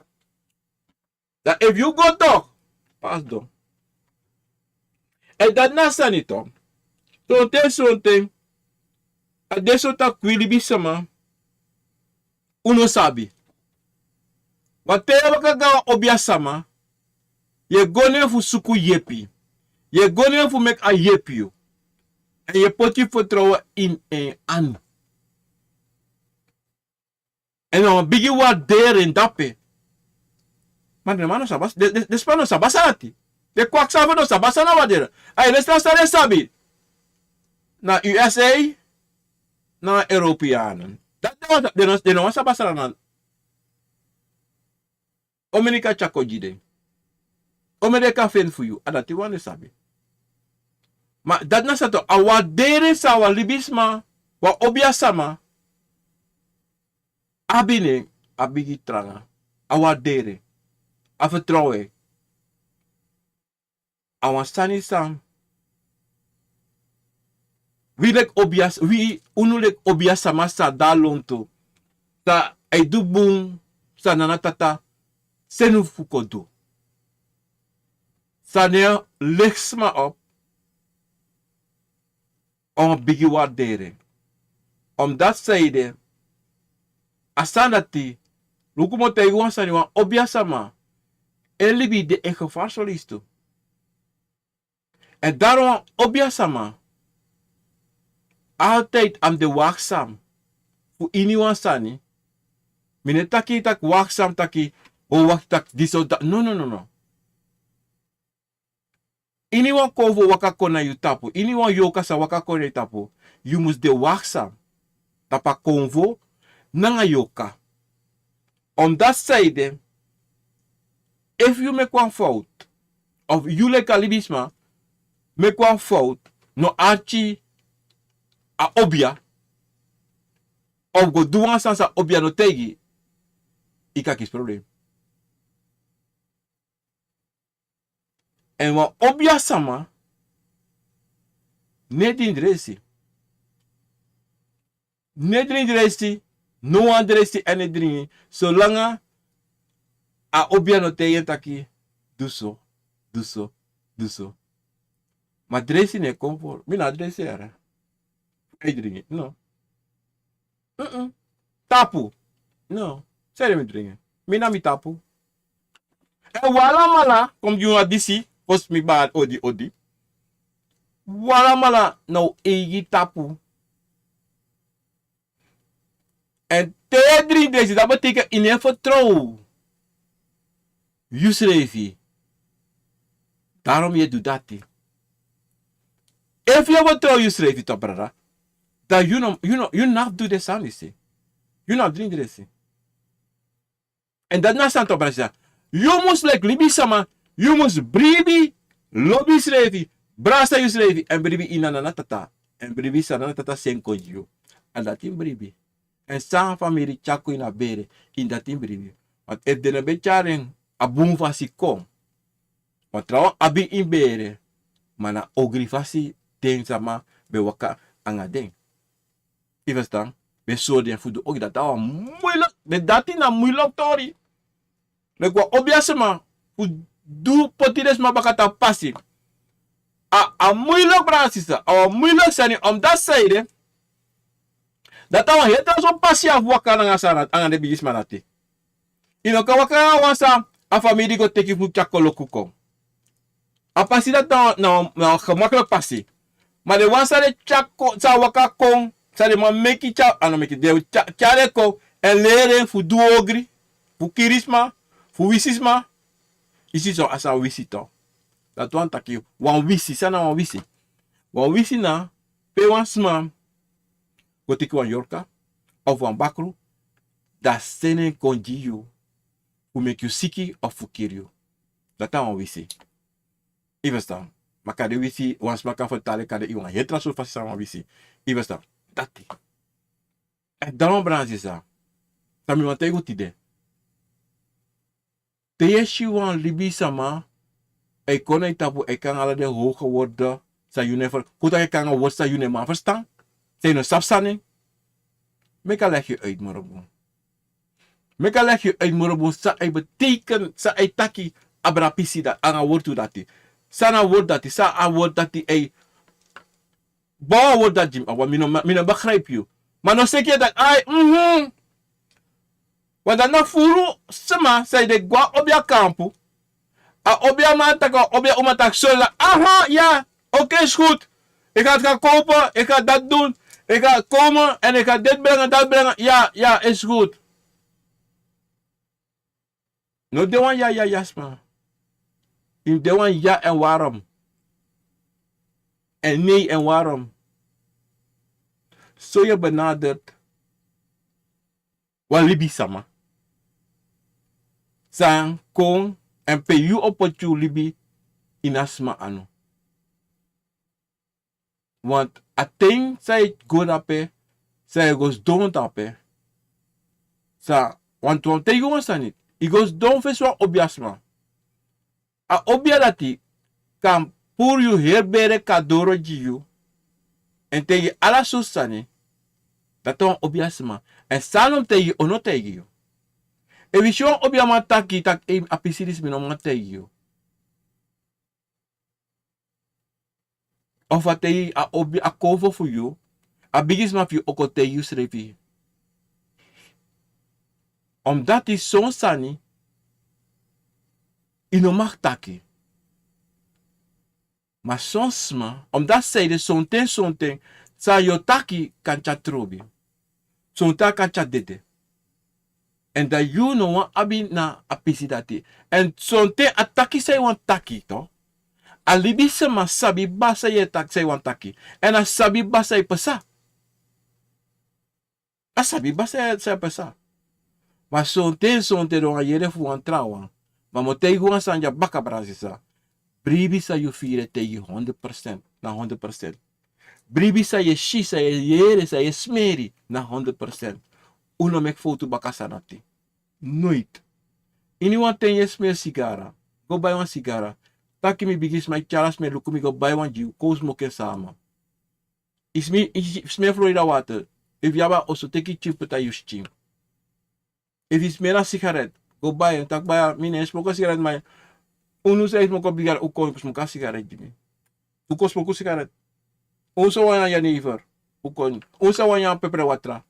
Dan efu yu go toch, pas dan. Èn dati na sani toch. Sonten, sonten, a de so taki wi libisma, un no sabi. Ma te yu e waka go na wan obiasma, yu e go na en fu suku yepi. Yu e go na en fu meki a yepi yu. Èn yu e poti yu fertrowen ini en anu. Èn na wan bigi wardering dape. Ma den man no sabi, den, den, den sma no sabi san dati. Den kwakzamver no sabi san na wardering. A yu no sabi san den sabi. Na U S A, na Europeanen. Dati den no, den no, den no wani sabi san na. Omeni kan tyari kon gi den. Omeni den kan feni fu yu, a dati wan den sabi. Ma dati na san toch, a wardering san wan libisma, wan obiasma abi, ne a bigi tranga. A wardering. A fertrowen. A wan sani san wi leki obias-, wi, unu leki obiasma san de na lontu, san e du bun, san Nana Tata seni un fu kon du. San e leki sma op, a wan bigi wardering. Omdati san ede, a sani dati, luku, mi o taigi wan sani, wan obiasma, en libi de in gevaar, solistu. Èn daarom wan obiasma, altijd a mus de waakzaam fu iniwan sani. Mi no e taki taki waakzaam taki, o wakti taki disi o dati. No, no, no, no. Iniwan konfo waka kon na yu tapu, iniwan yorka san waka kon na yu tapu, yu mus de waakzaam tapu a konfo nanga yorka. Omdati san ede, efu yu meki wan fout, of yu leki a libisma meki wan fout, no arki a obia, of go du wan sani san obia no taigi, i kan kisi problem. Èn wan obiasma no e dringi dreisi. No e dringi dreisi. No wan dresi èn e dringi. Solanga a obia no taigi en taki, du so, du so, du so. Ma dresi no e kon foro. Mi na dresi yara. Fa yu dringi? No. Tapu. No. Seri mi dringi. Mi na mi tapu. Èn wi alamala, kon gi unu a disi, fosi mi bari odi odi. Wi alamala na un eigi tapu. Èn te yu e dringi dresi, dati betekent yu no e fertrow yusrefi. Daarom yu e du dati. Efu yu e fertrow yusrefi, to brada, dan yu no, yu no, yu no abi du den sani disi. Yu no abi dringi dresi. Èn dati na san, to brada sisa. Yu mus leki libisma, yu mus bribi, lobi yusrefi, brasa yusrefi, èn bribi ini a Nana Tata. Èn bribi san Nana Tata seni kon gi yu. A dati yu mus bribi. Èn san famiri tyari kon ini a bere, ini dati yu mus bribi. Want efu den no ben tyari en a bun fasi kon, want trawan abi ini bere, ma na ogri fasi den sama ben waka anga den. Yu ferstan? Ben sori den fu du ogri. Dati na wan muilek, ben dati na muilek tori. Leki wan obiasma fu du poti den sma baka tapu pasi. A, a muilek, brada sisa, a wan muilek sani, omdat san ede, dati a wan heri tra sortu pasi fu waka nanga san, anga den bigisma dati. Yu no kan waka nanga wan san a famiri go teki fu tyari koloku kon. A pasi dati na, na, na wan gemakkelijk pasi. Ma den wan san den tyari kon, san waka kon, san den man meki tyari, a no meki, den tyari, tyari kon, èn leri en fu du ogri, fu kiri sma, fu wisi sma. Yu si so, a san wisi tu. Dati wani taki wan wisi, san na wan wisi? Wan wisi na pe wan sma go teki wan yorka, of wan bakru, dan seni en kon gi yu, fu meki yu siki of fu kiri yu. Dati a wan wisi. Yu ferstan? Ma kande wisi, wan sma kan fertalen kande ini wan heri tra sortu fasi san wan wisi. Yu ferstan? Dati. Èn dan, brada sisa, san mi wani taigi yu tide. Te yu e si wan libisma e kon na yu tapu, e kon nanga ala den hoge woorden san yu no e fer-, kon taki e kon nanga woorden san yu no e man ferstan, san yu no sabi sani, meki a legi yu uit moro bun. Meki a legi yu uit moro bun san a e beteken, san a e taki abra pisi dati, anga wortu dati. San na wortu dati, san a wortu dati e bow a wortu dati gi mi, a wan, mi no, mi no begrijp yu. Ma no seki yu taki, ai, mhm. Want dan na furu sma san e de go na obia kampu. A obiaman taki, a obia uma taki, sorry, aha, ya, oké, is goed. Ik ga het gaan kopen, ik ga dat doen, ik ga komen en ik ga dit brengen, dat brengen. Ja, ja, is goed. No de wan ya, ya, ya sma. Yu de wan ya en waarom. En nee en waarom. So yu benadert wan libisma san kon èn pe yu o poti yu libi ini a sma anu. Want a ten san yu go dape, san yu go sidon dape, san, want wan ten yu wan sani, yu go sidon fesi wan obiasma. A obia dati kan puru yu heri bere kadoro gi yu. Èn taigi ala sortu sani. Dati wan obiasma. Èn san a no mus taigi yu, a no mus taigi yu. Efu yu si wan obiaman taki, taki, ei, a pisi disi mi no man taigi yu. Of a taigi a obi, a kowfo fu yu, a bigisma fu yu o kon taigi yu srefi. Omdati son sani yu no mag taki. Ma son sma, omdati san ede, sonten, sonten san yu o taki kan tyari trobi. Sonten a kan tyari dede. Èn dan yu no wani abi na a pisi dati. Èn sonten a taki san yu wani taki, to. A libisma sabi baka san yu e taki, san yu wani taki. Èn a sabi baka san e pasa. A sabi baka san, san e pasa. Ma sonten, sonten den wani yere fu wan trawan. Ma mi o taigi wan sani dya baka, brada sisa. Bribi san yu firi e taigi honderd procent, na honderd procent. Bribi san yu e si, san yu e yere, san yu e smeri, na honderd procent. Un no meki fowtu baka san dati. Noiti. Ini wan ten yu e smeri sigara. Go bai wan sigara. Taki mi bigisma, yu tyari a smeri luku mi, go bai wan gi yu, kon un smoki en sama. Yu smi-, yu smi-, yu smeri Florida water. Efu yu abi a oso, teki yu pikin poti na yu skin. Efu yu smeri a sigaret, go bai en. Taki: "Bai, mi no e smoko sigaret." Ma unu san e smoko sigaret, un kon smoko a sigaret gi mi. Un kon smoko sigaret. Un san wani a jenever, un kon. Un san wani a pepre watra,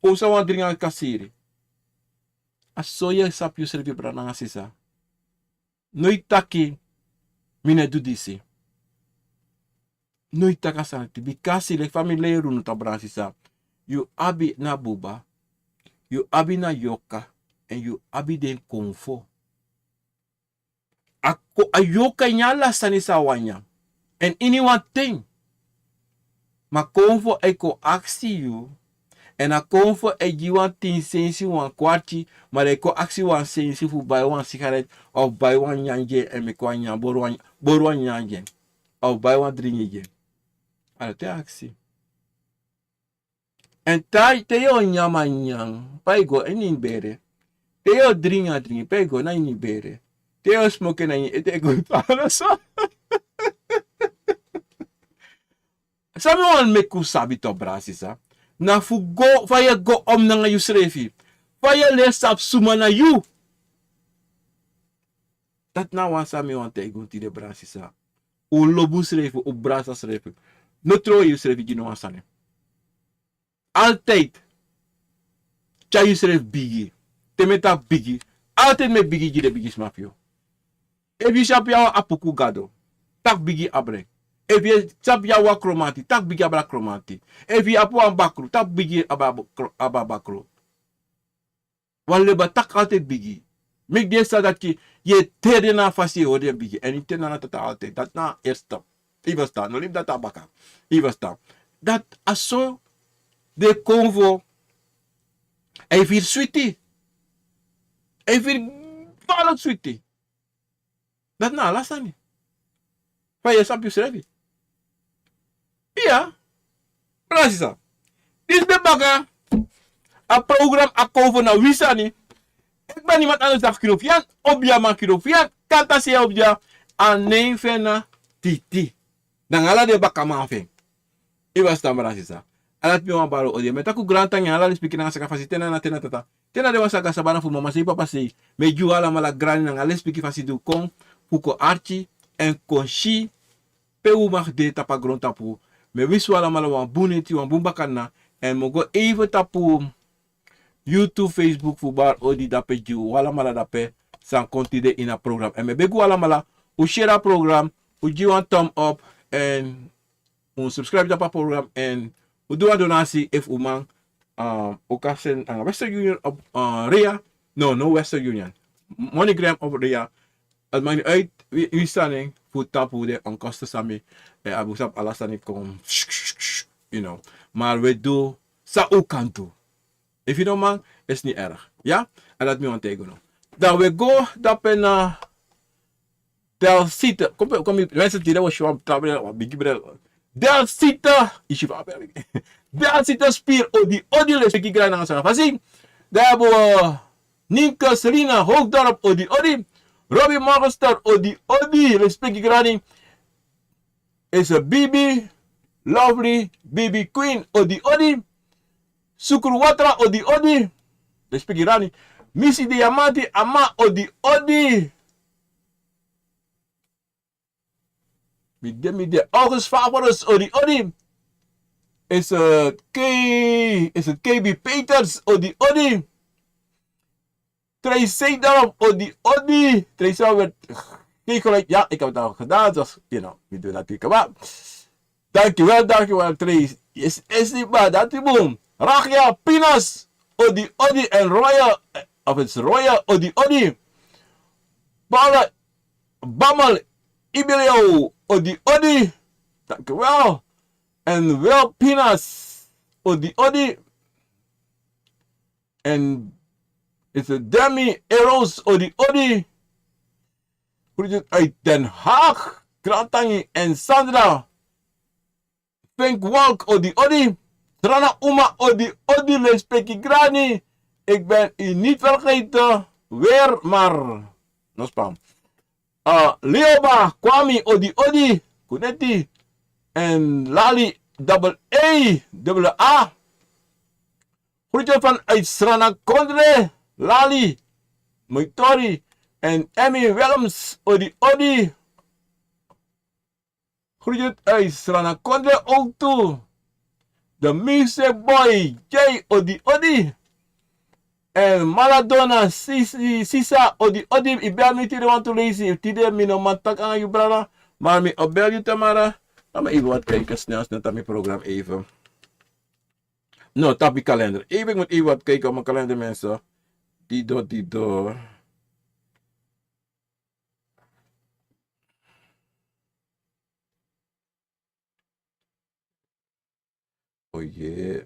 un san wani dringi a kasiri. A so yu e sabi yusrefi, brada nanga sisa. No e taki: "Mi no e du disi." No e taki a sani dati, bikasi leki fa mi leri unu, brada nanga sisa, yu abi na buba, yu abi na yorka, èn yu abi den konfo. A ko-, a yorka e nyan ala sani san a wani nyan. Èn ini wan ten, ma konfo e kon aksi yu, èn a konfo e gi wan tin sensi, wan kwarti, ma den e kon aksi wan sensi fu bai wan sigaret, of bai wan nyanyan, èn meki wan nyan, bori wan, bori wan nyanyan, of bai wan dringi gi en. A dati e aksi. Èn te, te yu o nyan, a nyan, pe a e go, ini ini bere. Te yu o dringi, a dringi, pe a e go, na ini bere. Te yu o smoke, na ini ete e go. Ala so. San mi wani meki un sabi tu, brada sisa, na fu go, fa yu e go om nanga yusrefi. Fa yu e leri sabi suma na yu. Dati na wan sani mi wani taigi un tide, brada sisa. Un lobi unsrefi, un brasa srefi. No trowe yusrefi gi no wan sani. Altijd tyari yusrefi bigi. Te mi e taki bigi, altijd mi e bigi gi den bigisma fu yu. Efu yu sabi yu abi wan apuku gado, taki bigi abra en. Efu yu sabi yu abi wan kromanti, taki bigi abra kromanti. Efu yu abi wan bakru, taki bigi abra kro-, abra bakru. Wan leba, taki altijd bigi. Meki den sabi taki yu e teri den na a fasi yu e hori den bigi. Èn yu teri na a tata altijd. Dati na a eerste. Yu e ferstan? No libi dati a baka. Yu e ferstan? Dati a so den konfo e firi switi. E firi fala switi. Dati na ala sani. Fa yu e sabi yusrefi. Iya. Brada sisa, disi de baka. A program a konfo na wi sani. Efu a niman anders dati kiri fu yu, obia man kiri fu yu, kanta sei obia, a nen fu en na Titi. Nanga ala den bakaman fu en. Yu e ferstan, brada sisa? Ala dati mi wani bari odi. Mi e taki un grantangi, ala lespeki nanga saka fasi, te na ana, te na tata, te na den wan saka sabana fu mama sei, papa sei. Mi e gi un alamala grani nanga lespeki fasi di un kon, fu kon arki, èn kon si pe un mag de tapu a grontapu. Mi e winsi un alamala wan bun neti, wan bun bakadina. Èn mi o go even tapu YouTube, Facebook fu Bari Odi, dape gi un alamala dape san kon tide ini a program. Èn mi e begi un alamala, un share a program, un gi wan thumb up, èn un subscribe tapu a program, èn un du wan donasi efu un man. Um, un kan seni nanga Western Union of, uh, Ria. No, no Western Union. MoneyGram of Ria. Het maakt niet uit, wi, wi sani fu tapu den onkosten san mi, eh, abi, sabi ala sani kon, you know. Maar wi e du san un kan du. Efu yu no man, is niet erg. Ya? En dati mi wani taigi unu. Dan wi e go dape na Delsita. Kom, kom, mensen, die hebben gewoon travel, wat bigi bril. Delsita, yu si fa a bel. Delsita Spir, odi, odi, lespeki grani nanga saka fasi. Dan hebben we Ninka Selina Hoogdorp, odi, odi. Robbie Morgenster, odi, odi, lespeki grani. Is a Bibi, Lovely, Bibi Queen, odi, odi. Sukru Watra, odi, odi. Lespeki grani. Misi Diamanti, Ama, odi, odi. Mi de, mi de. August Favorus, odi, odi. Is het K, is het K B Peters, odi, odi. Tracy Dorp, odi, odi. Tracy Dorp werd geen geluid. Ja, ik heb het al gedaan. Dus, you know, we doen natuurlijk maar. Dankjewel, dankjewel, Tracy. Is, is niet maar dat die boom. Ragia Pinas, odi, odi. En Royal, eh, of het is Royal, odi, odi. Paula Bamal, Ibilio, odi, odi. Dankjewel. En Wil Pinas, odi, odi. En is het Demi Eros, odi, odi. Groetjes uit Den Haag. Grantangi en Sandra. Fink Walk, odi, odi. Trana Uma, odi, odi. Lespeki grani. Ik ben u niet vergeten. Weer maar. No spam. Uh, Leoba Kwami, odi, odi. Kuneti. En Lali, double A, double A. Groetje vanuit Srana Kondre. Lali, Moitori, en Emmy Willems, odi odi. Groetjes uit Srana Kondre ook toe. De Music Boy, Jay, odi odi. En Maradona, Sisi, Sisa, odi odi. I ben mi tide want to leisi. Tide mi no man taki anga yu brada. Maar mi o bel yu tamara. Laat me even wat kijken snel, snel naar mijn program even. No, tapu mi kalender. Even, ik moet even wat kijken op mijn kalender, mensen. Dido, dido. Oh yeah.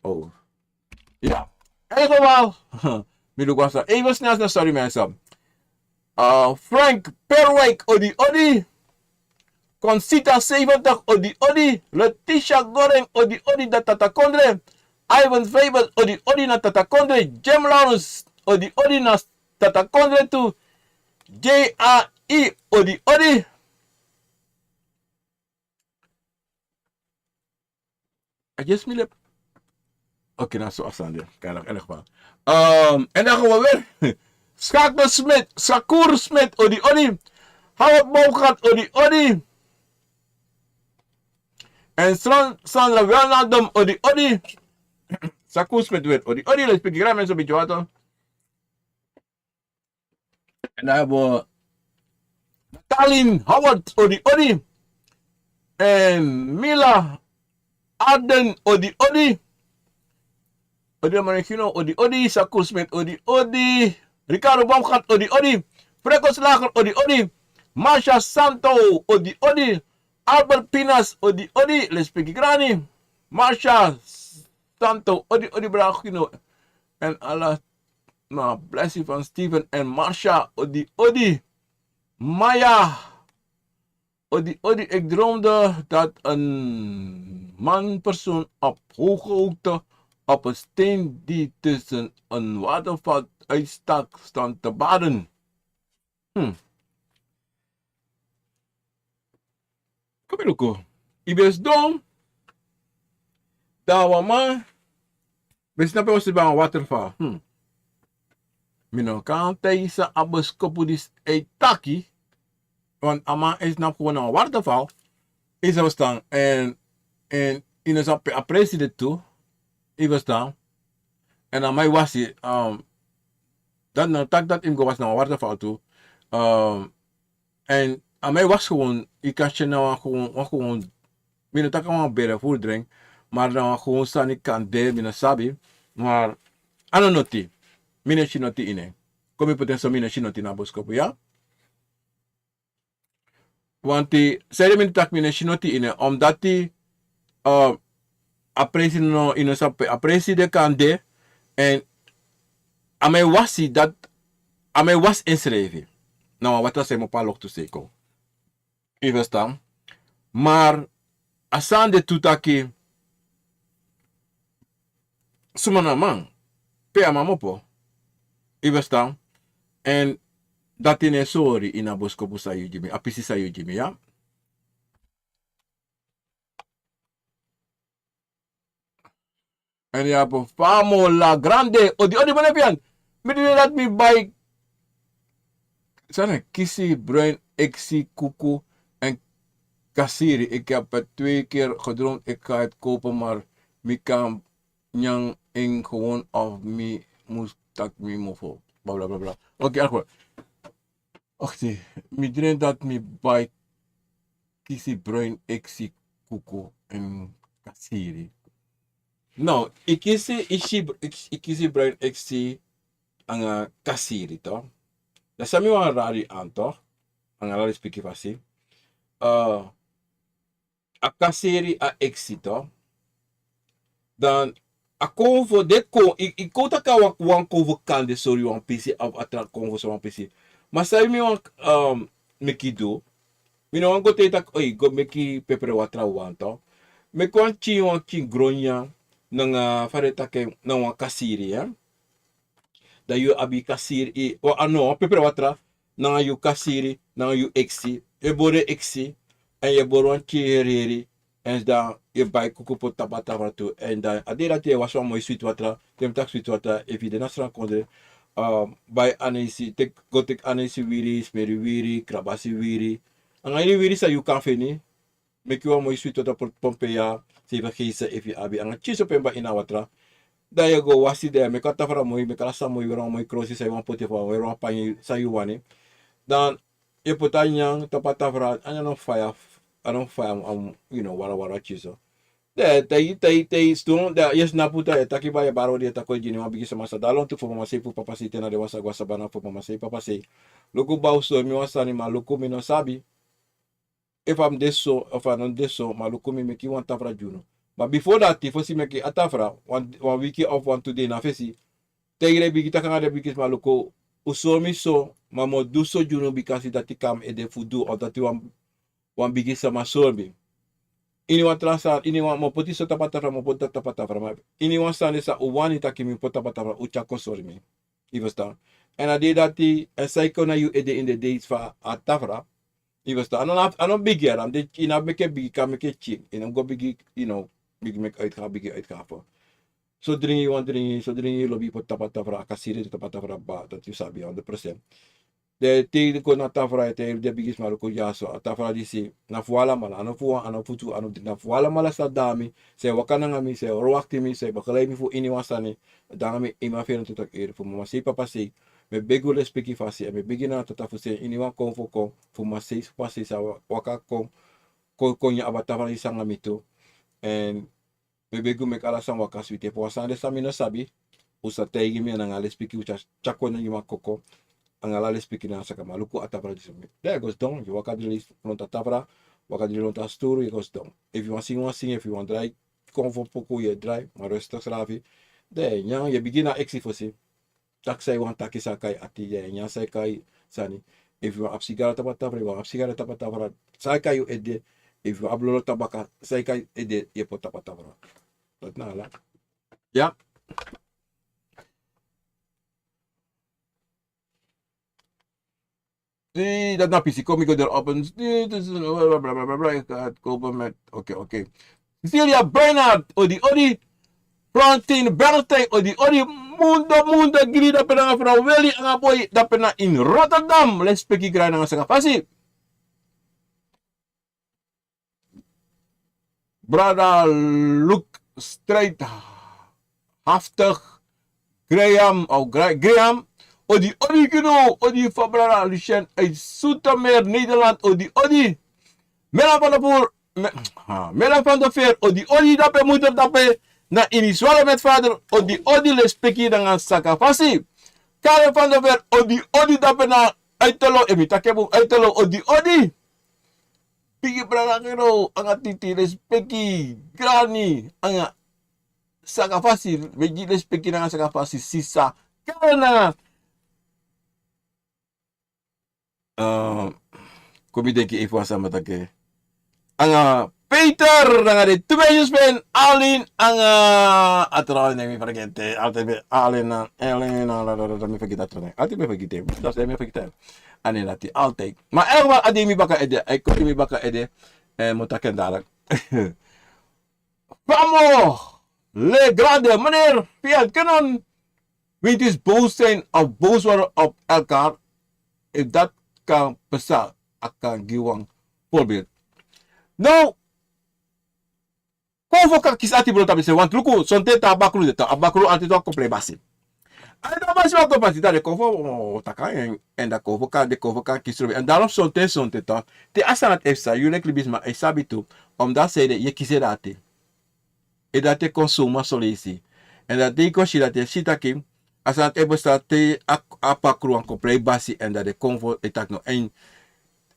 Oh. Ja. Even wel. Mi luku wan sani. Even snel, snel, sorry mensen. Uh, Frank Perwijk, odi odi. Concita zeventig, odi odi. Letitia Goring, odi odi, na Tatakondre. Ivan Faber, odi odi, na Tatakondre. Jim Lawrence, odi odi, na Tatakondre tu. J A I, odi odi. A just mi lep. Oké, na so a sani de. Kan nog in ieder geval. Ehm, en dan gaan we weer. Schakel Smit, Sakur Smit, odi odi. Howard Baumgart, odi odi. En Sandra Welnadom, odi odi. Sakur Smit weer, odi odi. Let's speak grammar so beetje water. En dan hebben we Natalin Howard, odi odi. En Mila Arden, odi odi. Odi Manegino, odi odi. Sakur Smith, odi odi. Ricardo Baumgart, odi odi. Freco Slager, odi odi. Marsha Santo, odi odi. Albert Pinas, odi odi. Let's speak granny. Marsha Santo, odi odi, brada Gino. En ala na blessing van Steven en Marsha, odi odi. Maya, odi odi, ik droomde dat een manpersoon op hoge hoogte op een steen die tussen een waterval uitstak stond te baden. Hmm. Kon mi luku. I ben sidon. Dan wan man ben sidon pe wan waterval. Hmm. Mi no kan taigi san a boskopu disi e taki. Want a man e sidon gewoon na wan waterval. I sa verstan. En, en i no sabi pe a presi de tu. I verstan. En a man e wasi, um, dat na taki dat i mus go wasi na wan waterval tu. Um, en a man e wasi gewoon, i kan si en na wan gewoon, wan gewoon, mi no taki a wan bere fu dringi, maar na wan gewoon sani kande, mi no sabi, maar a no noti, mi no e si noti ini en. Kon mi poti en so, mi no e si noti na boskopu, ya. Want sanede mi e taki mi no e si noti ini en, omdat, eh, a presi no, i no sabi pe a presi de kande, en a man e wasi dat, a man e wasi ensrefi. Na wan water san e mopo a loktu seiko. I verstan? Maar a sani de tu taki, suma na a man, pe a man mopo. I verstan? En dati no e sori ini a boskopu san yu gi mi, a pisi san yu gi mi, ya. En yu abi Famo La Grande, odi odi, man, efu yu, mi de dati mi bai san na kisi, bruin, eksi, kuku en kasiri. Ik heb het twee keer gedroomd, ik ga het kopen, maar mi kan nyan en gewoon of mi mus taki mi mofo. Bla bla bla bla. Oké, akwa. Oké, mi droom dat mi bai kisi, bruin, eksi, kuku en kasiri. No, i kisi, i si, i, i kisi bruin, eksi anga kasiri, to. Dan san mi wani rari an, to. Anga lali spiki fasi. Eh, a kasiri, a eksi, to. Dan a konfo de kon, i, i kon taki a wan, wan konfo kande sori wan pisi, a, a tra konfo sori wan pisi. Ma san mi wani, um, meki du. Mi no wani go te taki, oi, go meki pepre watra wan, to. Meki wan pikin, wan pikin gron nyan, nanga fa den taki en, na wan kasiri, ya. Dan yu abi kasiri, i, o, a no, wan pepre watra, nanga yu kasiri, nanga yu eksi. Yu e bori eksi, en yu e bori wan pikin heri heri, en dan yu e bai kuku poti tapu a tafra tu. Èn dan a dei dati yu e wasi wan moi switi watra. Te mi taki switi watra, efu yu de na srankondre, bai anisi, teki, go teki anisi wiri, smeri wiri, krabasi wiri, anga ini wiri san yu kan feni. Meki wan moi switi watra poti pompeya, seifo geisa efu yu abi, anga tyinso pemba ini a watra. Dan yu e go wasi, dan yu e meki a tafra moi, meki ala sani moi, weri wan moi krosi san yu wani poti, efu a weri wan pangi san yu wani. Dan yu e poti a nyan tapu a tafra, a nyan no faya, a no faya, a mu, a mu, yu no, wara wara tyinso. Dan yu e taigi, taigi, taigi, sidon, dan yu e snapu, dan yu e taki, bai, yu e bari odi, yu e taki odi gi wan bigi sama san de lontu fu mama sei fu papa sei, te na den wan sa go a sabana fu mama sei papa sei. Luku, bai, un sori mi wan sani, ma luku, mi no sabi efu a mus de so, efu a no mus de so, ma luku, mi meki wan tafra gi unu. Ma bifo dati, fosi meki a tafra, wan, wan wiki of wan tu dei na fesi, taigi den bigi, taki anga den bigi sama, luku, un sori mi so, ma mi o du so gi unu, bikasi dati kon na mi ede fu du, of dati wan, wan bigi sama sori mi. Ini wan tra sani, ini wan, mi o poti so tapu a tafra, mi o poti dati tapu a tafra, ma ini wan sani san un wani taki mi poti tapu a tafra, un tyari kon sori mi. Yu ferstan? Èn a dei dati, èn san e kon na yu ede ini den dei fu a tafra. Yu ferstan? A no, a no bigi, a no de, yu no abi meki en bigi, kan meki en pikin. Yu no go bigi, yu no, bigi meki uitgaven, bigi uitgaven. So dringi yu wani dringi, so dringi yu lobi, yu poti tapu a tafra, a kan siri tapu a tafra, ba, dati yu sabi honderd procent. Den e taigi kon na tafra, e taigi den bigisma, luku dyaso, a tafra disi na fu alamala, a no fu wan, a no fu tu, a no, na fu alamala san de nanga mi, san e waka nanga mi, san e wakti mi, san e begeleid mi fu ini wan sani. Dan mi e man feni tu taki eri fu mama sei, papa sei. Mi e begi un lespeki fasi, èn mi e begi na tata fu sei, ini wan kon fu kon, fu mama sei, papa sei sa wa-, waka kon, kon, kon nyan abra tafra disi nanga mi tu. Èn mi e begi un meki ala sani waka switi. Efu wan sani de san mi no sabi, un sa taigi mi, èn nanga lespeki un sa tyari kon na yu wan koko. Anga ala lespeki nanga saka, ma luku a tafra disi mi. Dan yu e go sidon, yu waka dri leisi lontu a tafra, waka dri lontu a sturu, yu e go sidon. Efu yu wani singi wan singi, efu yu wani drai konfo poku, yu e drai, ma rustig srafi. Dan yu e nyan, yu e bigin na eksi fosi. Taki san yu wani taki, san e kai ati, yu e nyan san e kai sani. Efu yu wani abi sigara tapu a tafra, yu wani abi sigara tapu a tafra, san e kai yu ede. Efu yu wani abi lolo tabaka, san e kai yu ede, yu e poti tapu a tafra. Dati na ala. Ya. Si, dati na pisi kon mi go doro open. Blablabla, ik ga het kopen met, oké, oké. Cecilia Bernard, odi, odi. Francine Bernstein, odi, odi. Mundo, Mundo, Giri, dape nanga Fraweli, anga boi, dape na in Rotterdam. Lespeki, grani nanga saka fasi. Brada Luke Strijdhaftig Graham, of Gra-, Graham. Odi, odi, kino, odi, fa brada Lucien uit Zoetermeer, Nederland, odi, odi. Mela van de Voer, Me-, ha, Mela van de Veer, odi, odi, dape moeder, dape na ini Zwaluw met vader, odi, odi, lespeki nanga saka fasi. Karen van de Veer, odi, odi, dape na Uitelo, efu mi taki en bun, Uitelo, odi, odi. Bigi brada Gero, anga Titi, lespeki, grani, anga saka fasi, bigi lespeki nanga saka fasi, sisa. Karen nanga, eh, kon mi denki efu wan sani mi o taki. Anga Peter, nanga den tu ben, Alin, anga a tra nen mi fergiti, altijd ben Alin, na, Alin, na, na, na, na, mi fergiti a tra nen. Altijd mi fergiti, dat is mi fergiti. A nen dati, altijd. Maar in elk geval, a de mi baka ede, a kon mi baka ede, eh, mi o taki en dadelijk. Famo, le grande, meneer Fiat Canon, wilt u boos zijn of boos worden op elkaar? If dat kan pasa, a kan gi wan voorbeeld. Now, kon fu kan kisi ati bro tapu se, want luku, sonten te a bakru de, te a bakru ati tu a kon prei basi. A de basi wan kon basi, dan den kon fu, o, o, taki en, èn den kon fu kan, den kon fu kan kisi robi. Èn daarom sonten, sonten tu, te a sani dati e psa, yu leki libisma e sabi tu, omdat a sani de, yu e kisi en dati. En dati e kon suma son leisi. Èn dati e kon si dati e si taki, a sani dati e psa te a, a bakru wan kon prei basi, èn dan den kon fu e taki no. Èn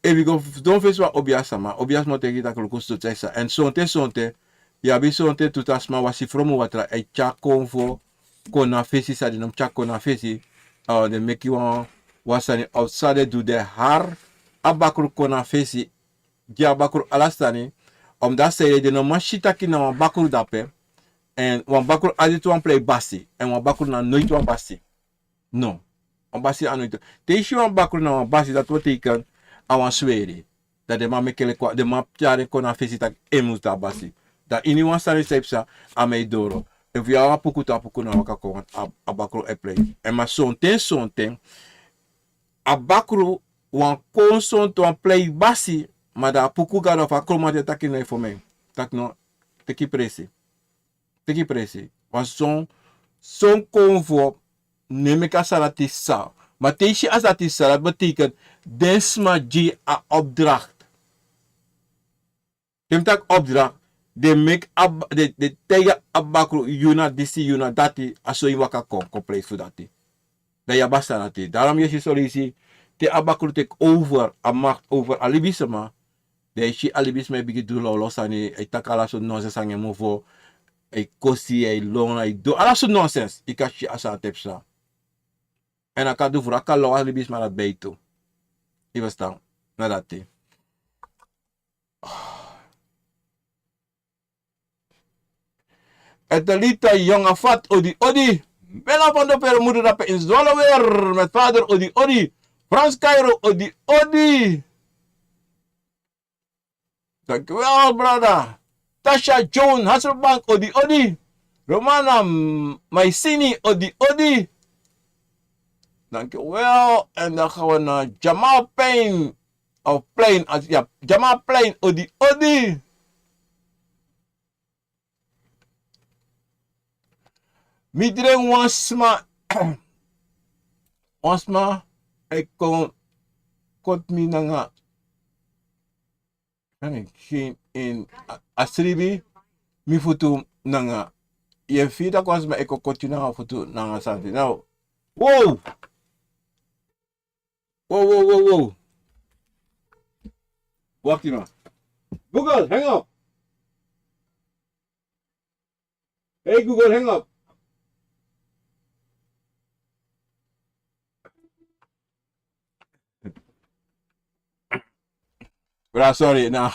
efu yu go sidon fesi wan obiasma, obiasma o taigi yu taki luku so san e psa. Èn sonten, sonten, yu abi sonten tu te a sma wasi fromu watra, a e tyari kon fu kon na fesi, san den no mus tyari kon na fesi, eh, den meki wan, wan sani, of san den du, den hari a bakru kon na fesi, gi a bakru ala sani, omdat a sani de den no man si taki na wan bakru dape, èn wan bakru ati tu wan prei basi, èn wan bakru na noiti wan basi. No. Wan basi a noiti. Te yu si wan bakru na wan basi, dati wani teken a wan sweri. Dan den man meki en kon, den man tyari en kon na fesi taki en mus de a basi. Dan ini wan sani san yu psa, a mi e doro. Efu yu abi wan puku, te a puku no waka kon, want a, a bakru e plei. Èn ma sonten, sonten, a bakru wan kon sonten wan plei basi, ma dan a puku gado fu a kromanten taki no e fu mi. Taki no, teki presi. Teki presi. Wan son, son kon fu no e meki a sani dati sa. Ma te yu si a sani dati sa, dati betekent den sma gi a opdracht. Te mi taki opdracht, den meki a, den, den taigi a bakru yu na disi, yu na dati, a so yu waka kon, kon presi fu dati. Dan yu abi a sani dati. Daarom yu e si son leisi, te a bakru teki over, a makti over a libisma, dan yu si a libisma e bigin du lawlaw sani, e taki ala sortu nonsens nanga en mofo, e kosi, e lon, e du ala sortu nonsens, yu kan si a sani dati psa. Èn a kan du fu a kan law a libisma dati bij tu. Yu ferstan? Na dati. Etelita Yongafat, odi, odi. Bella van der Veer, moeder dape in Zwolle weer met vader, odi, odi. Frans Cairo, odi, odi. Dankjewel, brada. Tasha Joan Hasselbank, odi, odi. Romana M-, Maisini, odi, odi. Dankjewel. En dan gaan we naar Jamal Payne. Of Plein, als, ja, Jamal Plein, odi, odi. Mi dringi wan sma, wan sma, e kon koti mi nanga, nanga, geen in a, a sribi, mi futu nanga. Yu e firi taki wan sma e kon koti yu nanga futu nanga santi. Now, wow! Wow, wow, wow, wow. Wakti no. Google, hang up. Hey, Google, hang up. Bra, sorry, na,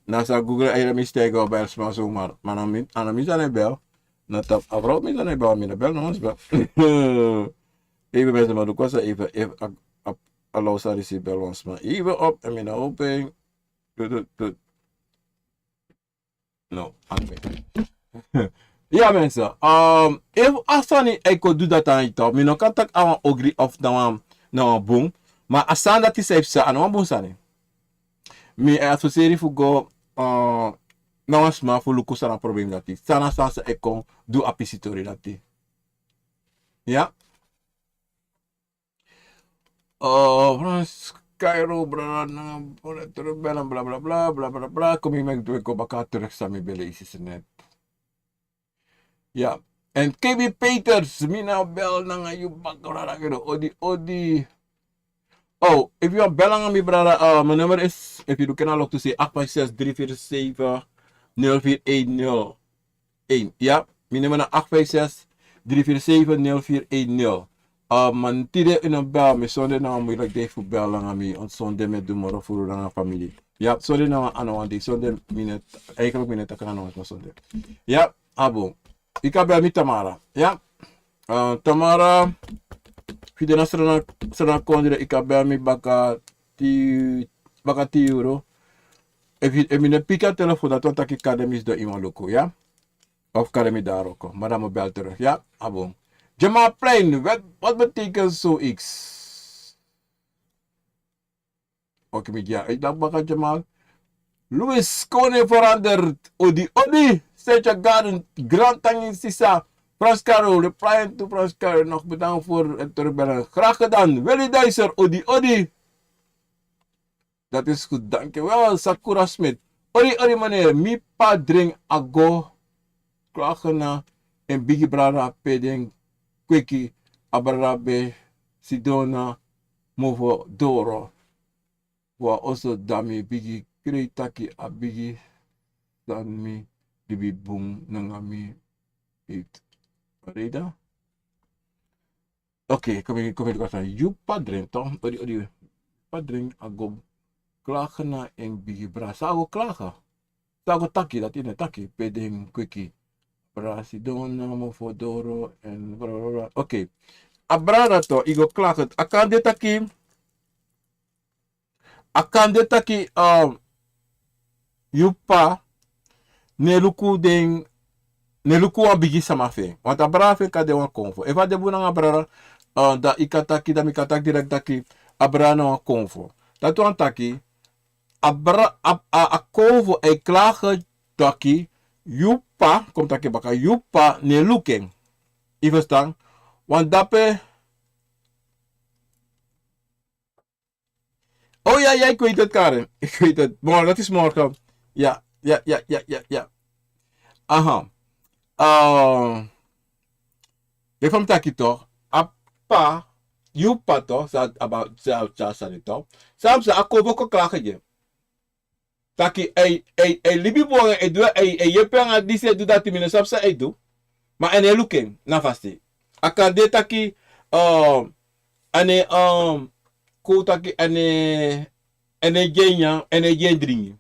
na sa Google a yere mistake o bel sma so, maar, maar na mi, a na mi san e bel. Na tap, a vrouw mi san e bel, mi no bel, no, no bel. Even mensen, maar de kosten even, even, a, a, a luister, die bel ons, maar even op, en mijn open. Tut, tut, tut. No, anyway. Ya, mensen. Um, efu a sani e kon du dati na yu, mi no kan taki a wan ogri of na wan, na wan bun. Ma a sani dati san yu psa, a no wan bun sani. Mi e adviseri fu go, uh, na wan sma fu luku san na a problem dati. San na san san e kon du a pisitori dati. Ya. Oh, Frans Cairo, brada, nanga, bla, bla, bla, bla, bla, bla, bla, bla, bla, kon mi meki du e go baka terug san mi ben leisi net. Ya. En K B Peters, mi na bel nanga yu baka, brada, odi, odi. Oh, efu yu wani bel nanga mi, brada, uh, mijn nummer is, efu yu luku na loktu, sei acht vijf zes drie vier zeven nul vier een nul. Een. Ya, mi nummer na acht vijf zes drie vier zeven nul vier een nul. Uh, man, tide yu no bel mi, sonde na wan moeilijk dei fu bel nanga mi, want sonde mi e du moro furu nanga famiri. Ya, sonde na wan, a no wan dei, sonde mi no e, eigenlijk mi no e taki nanga wan sma sonde. Ya, a bun. Yu kan bel mi tamara. Ya. Uh, tamara, efu yu de na Sranan, Sranan kondre, yu kan bel mi baka tin, baka tin yuru. Efu, efu mi no e piki a telefon, dati wani taki kande mi sidon ini wan luku, ya? Of kande mi de na wroko, ma dan mi o bel terug, ya? A bun. Jamalplein, wat, wat betekent zoiets? Oké, mi gi a uitleg baka, Jamal. Louis Koning veranderd, odi, odi. Sergio Garden, Grand Tangi, sisa. Frans Caro, replying to Frans Caro, nog bedankt voor het terugbellen. Graag gedaan. Willy Duiser, odi, odi. Dat is goed, dankjewel. Sakura Smith. Odi, odi, meneer. Mi pa dringi a go klagen na en bigi brada pe den kweki, a brada ben sidon na mofo doro fu a oso, dan mi bigin krei taki a bigi san mi libi bun nanga mi eti. Reda? Oké, kon mi, kon mi luku san yu pa dringi, toch? Odi, odi. Pa dringi a go klagen na en bigi brada. San a go klagen? San a go taki, dati yu no e taki, pe den kweki. Brada sidon na mofo doro en bla, bla, bla. Oké. A brada, toch, yu go klagen. A kan de taki, a kan de taki, um, yu pa, no e luku den, no e luku wan bigi sama fu en. Want a brada fu en kan de wan konfo. Efu a de bun nanga a brada, eh, dan yu kan taki, dan mi kan taki direct taki a brada na wan konfo. Dati wani taki, a bra-, a, a, a konfo e klage taki, yu p'pa, kon mi taki baka, yu p'pa no e luku en. Yu ferstan? Want dape, oh ja, ja, ik weet het, Karen. Ik weet het. Maar dat is morgen. Ja, ja, ja, ja, ja, ja. Aha. Eh, yu ferstan taki toch? A p'pa, yu p'pa toch, san, aba, san, san, san, toch? San, san, a konfo kon klage gi en. Taki, ei, ei, ei, libi bun, ei, du, ei, ei, yepi nanga disi, ei, du dati, mi no sabi san ei du. Ma a no e luku en na fasi. A kan de taki, eh, a no e, eh, kon taki, a no e, a no e gi en nyan, a no e gi en dringi.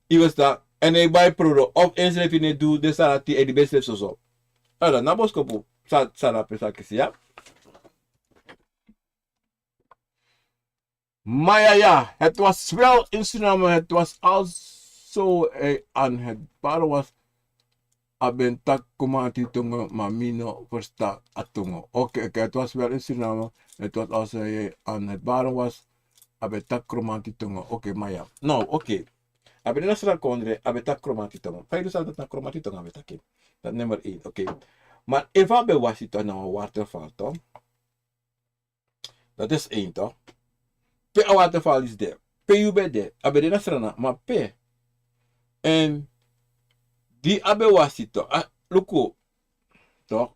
Yu ferstan, a no e bai prodo, of ensrefi no e du den sani dati, ei, libi ensrefi soso. Ala, na boskopu, san, san na pe san kisi, ya. Maar ja, ja, het was wel in Suriname, het was al zo, eh, aan het baren was, a ben taki Kromanti tongo, ma mi no ferstan a tongo. Oké, oké, het was wel in Suriname, het was al zo, eh, aan het baren was, a ben taki Kromanti tongo. Oké, maar ja. No, oké. A ben de na Sranan kondre, a ben taki Kromanti tongo. Fa yu du sabi dati na Kromanti tongo a ben taki? Dati nummer één, oké. Maar efu a ben wasi toch na wan waterval toch? Dat is één, toch? Pe a waterval disi de. Pe yu ben de. A ben de na Sranan, ma pe. En di a ben wasi, toch? A, luku, toch?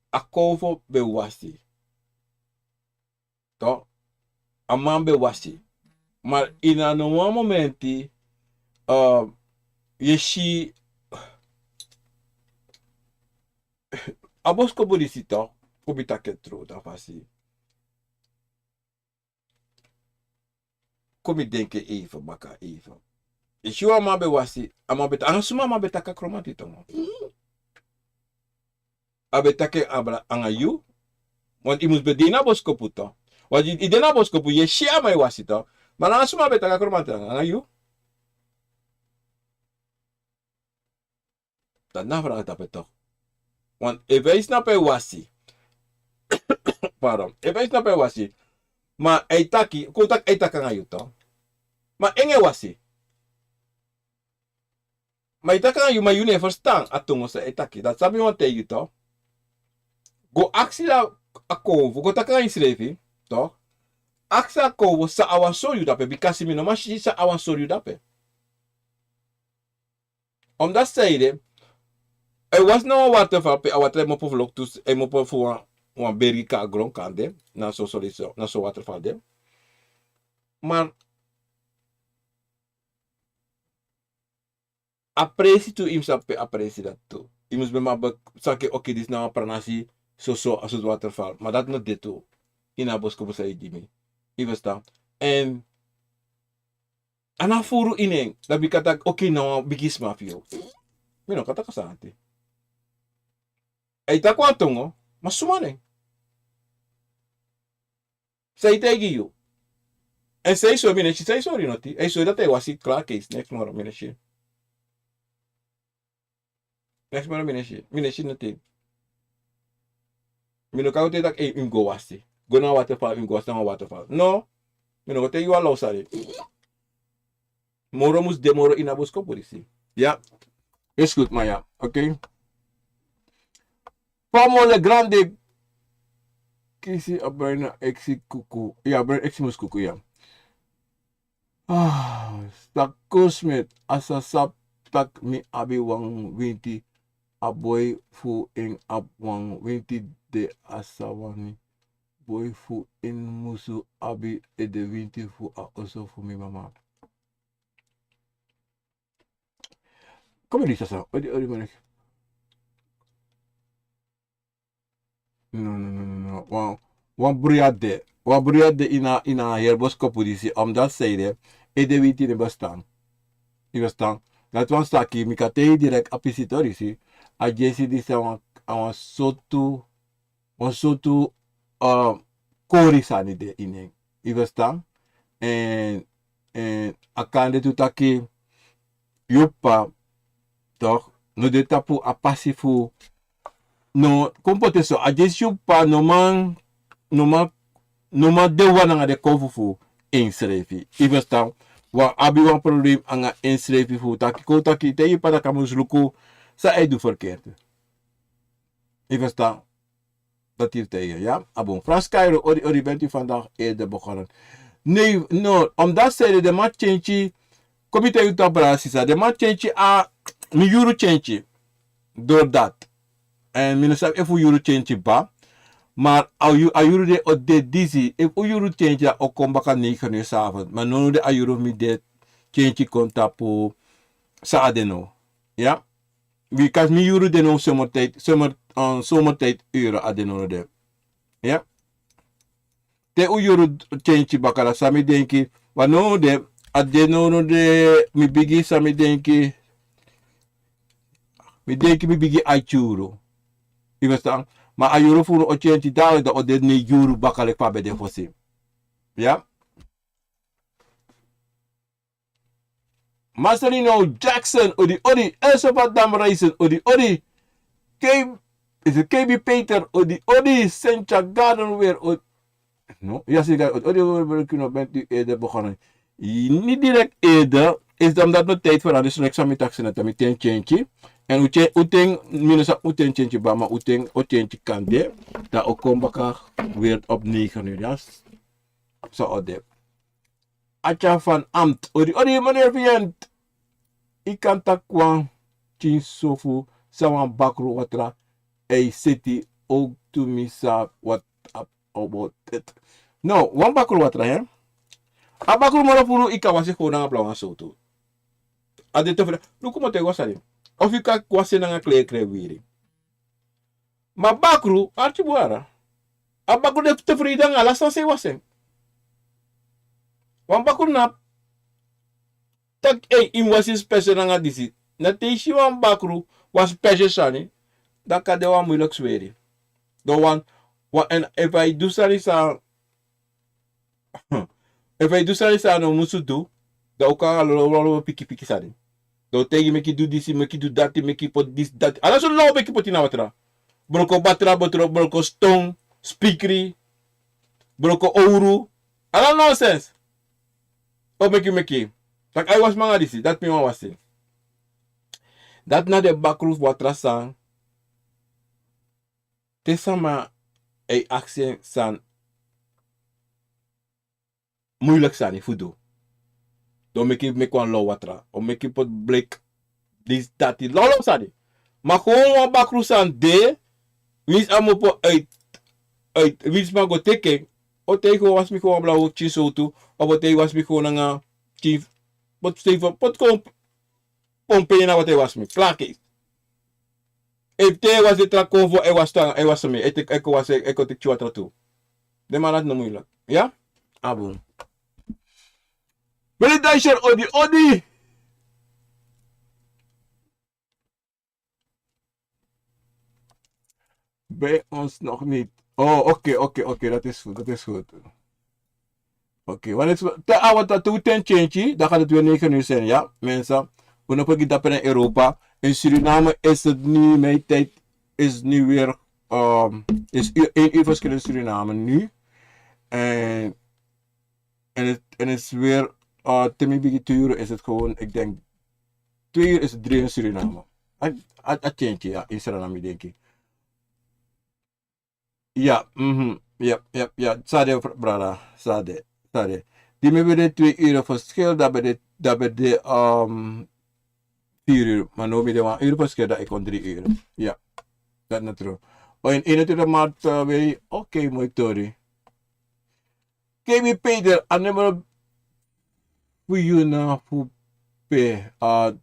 A konfo ben wasi. Toch? A man ben wasi. Maar ini a no wan momenti, eh, yu e si, a boskopu disi toch, kon mi taki en tru, dan fasi. Kon mi denki even, baka even. Yu si wan man ben wasi, a man ben ta-, anga suma a man ben taki Kromanti tongo. A ben taki en abra anga yu. Want yu mus ben de na boskopu toch. Want yu, yu de na boskopu, yu e si a man e wasi toch. Ma anga suma a ben taki Kromanti tongo, anga yu. Dati na a vraag dape toch. Want efu a e si na pe a e wasi. Pardon. Efu a e si na pe a e wasi. Ma a e taki, kon taki a e taki anga yu toch. Ma en e wasi. Ma a e taki anga yu, ma yu no e ferstan a tongo san a e taki. Dati san mi wani taigi yu toch. Go aksi a konfo, go taki anga yusrefi, toch. Aksi a konfo san a wani sori yu dape, bikasi mi no man si san a wani sori yu dape. Omdat zij de, a e wasi na wan waterval pe a water e mopo fu loktu, a e mopo fu wan, wan bergi kon na gron kande, na so, so, so, na so waterval de. Maar a presi tu, yu mus sabi pe a presi dati tu. Yu mus ben man be-, sabi taki, oké, disi na wan pranasi, so, so, a sortu waterval. Ma dati no de tu. Ini a boskopu san yu gi mi. Yu ferstan? En a no furu ini en, dan mi kan taki, oké, na wan bigi sma fu yu. Mi no kan taki a sani dati. A e taki wan tongo, ma suma na en? San a e taigi yu? En san a e sori, mi no e si san a e sori noti. A e sori dati a e wasi, klaar, keis, neks moro, mi no e si. Neks moro mi no e si, mi no e si noti. Mi no kan go taigi taki, ei, yu mus go wasi. Go na waterval, yu mus go wasi na wan waterval. No, mi no go taigi yu wan law sani. Moro mus de moro ini a boskopu disi. Ya. Is goed, ma ya. Oké. Pamole Grande. Kisi a bruin eksi kuku. Ya, bruin eksi mus kuku, ya. Ah, Staku Smith, a sa sabi taki mi abi wan winti, a boi fu en abi wan winti de, a sa wani boi fu en musu abi ede winti fu a oso fu mi mama. Kon mi disi sani, odi, odi, maneki. No, no, no, no, no. Wan, wan bruya de. Wan bruya de ini a, ini a heri boskopu disi, omdat zij de, ede winti no e bestaan. Yu ferstan? Dati wani taki, mi kan taigi yu direct a pisi tori disi. A dyesi disi a wan, a wan sortu, wan sortu, eh, kori sani de ini en. Yu ferstan? En, en a kan de tu taki, yu p'pa, Toch, no de tapu a pasi fu, no, kon poti so, a dyesi yu p'pa no man, no man, no man de wan nanga den konfo fu ensrefi. Yu ferstan? Wan abi wan problem nanga ensrefi fu taki, kon taki, te yu p'pa dati a mus luku san a e du ferkeerd. Yu ferstan? Dati yu taigi, ya. A bun. Frans Cairo, odi, odi, bent u vandaag eerder begonnen? Nee, no, omdat zij de man change, kon mi taigi yu toch, brada, sisa, den man change a, mi yuru change. Door dat. En mi no sabi efu yuru change kba. Maar a yu-, a yuru de o de disi. Efu yuru change, dan o kon baka negen uur 's avonds. Maar no, no de a yuru fu mi de change kon tapu san a de now. Ya. Bika mi yuru de now zomertijd, zomer, eh, zomertijd uren a de now de. Ya. Te un yuru change baka, dan san mi denki, want now de, a de now de, mi bigin san mi denki, mi denki mi bigin aiti yuru. Yu ferstan? Ma a yuru fu unu o change dati, dan o de negen yuru baka leki fa a ben de fosi. Ya. Marcelino Jackson, odi, odi. Elsa van Dam Reisen, odi, odi. K-, is het K B Peter, odi, odi. Sentia Garden weer, odi. No, ja, zeker, odi, odi, odi, odi, odi, bent u eerder begonnen? Niet direct eerder, is omdat mijn tijd veranderd is, like, samen met accidenten, met een change. En u change, u ting, minus u ting change, ba, maar u ting, u change kan de, dan ook kom baka weer op negen uur, ja. Zo, odi. Atya van Amt. Odi, odi, meneer Viant. Yu kan taki wan pikin sani fu san wan bakru watra e seti, ook tu mi sabi wat about it. No, wan bakru watra, hè? A bakru moro furu, yu kan wasi en gewoon nanga blawan sowtu. A de te fri-, luku mo te wasi en. Of yu kan wasi en nanga kleri kleri wiri. Ma bakru, arki bun, a bakru de tevreden nanga ala san san yu wasi en. Wan bakru na taki, ei, yu mus wasi en special nanga disi. Na te yu si wan bakru wan special sani, dan kan de wan moeilijk sweri. Dan wan, wan, en efu a e du sani san Efu a e du sani san a no musu du, dan un kan anga lolo, lolo, piki, piki sani. Dan un taigi meki du disi, meki du dati, meki poti disi, dati. Ala sortu lolo meki poti na watra. Broko batra, broko, broko ston, spikri, broko owru. Ala nonsens. O meki, meki. Taki a e wasi mi nanga disi, dati mi wani wasi. Dati na den bakru fu watra san. Te sama e aksi en san moeilijk sani fu du. Dan meki, meki wan lolo watra. O meki poti blik, disi, dati, lolo sani. Ma gewoon wan bakru san de, winsi a mu opo uit, uit, winsi man go teki en, o taigi wan wasi mi gewoon blawan pikin sowtu, of o taigi wasi mi gewoon nanga pikin, poti, poti gewoon pompe na watra e wasi mi. Klaar, keis. Efu te e wasi tra konfo, e wasi tu, e wasi mi. E teki, e kon wasi, e kon teki watra tu. Den man dati no moeilijk. Ya? A bun. Meneer Dijsser, odi, odi. Bij ons nog niet. Oh, oké, oké, oké, dat is goed, dat is goed. Oké, wanneer is, te, ah, want dat doet ten change, dan gaat het weer negen uur zijn, ja, mensen. We nog een dapper in Europa. In Suriname is het nu, mijn tijd is nu weer, ehm, is uur, één uur verschil in Suriname nu. En, en het, en het is weer, eh, te mi bigi twee uur is het gewoon, ik denk, twee uur is het drie in Suriname. A, a, a change, ja, in Suriname, denk ik. Ya, mhm, ya, ya, ya, sade, br-, brada, sade, sade. Di mi ben de twee uur verschil, dan ben de, dan ben de, ehm, vier uur. Maar now mi de wan uur verschil, dan ik kon drie uur. Ya, dat na true. O, in eenentwintig maart, eh, wij, oké, mooi tori. K B Peter, a nummer fu yu na fu pe, ah,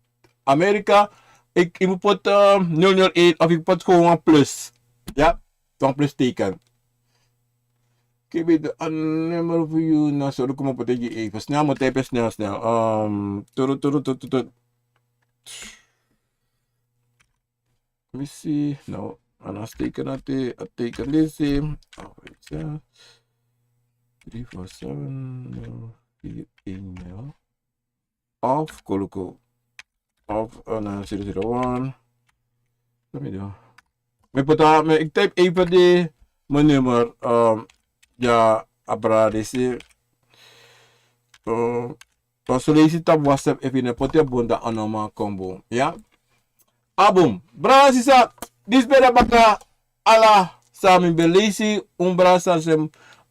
Amerika, ik, ik moet put, eh, nul nul één of ik put gewoon wan plus. Ja, wan plus teken. K B Peter, a nummer fu yu na, sorry, kom op, tegen even snel, moet typen snel, snel. Ehm, turu, turu, turu, turu. Let me see. No, a no a teken, a te-, a teken disi. Alright, ja. Drie four seven nul vier één nul. Of kon luku. Of uh, na zero zero one. Let me do. Mi put a mi ik type even de mijn nummer. Um, ja, abra disi. Uh, dan so leisi tap WhatsApp efi ne poti a bun dan a no man kon bun. Ja. A bun. Brada sisa, disi ben de baka ala san mi ben leisi, un brada sisa,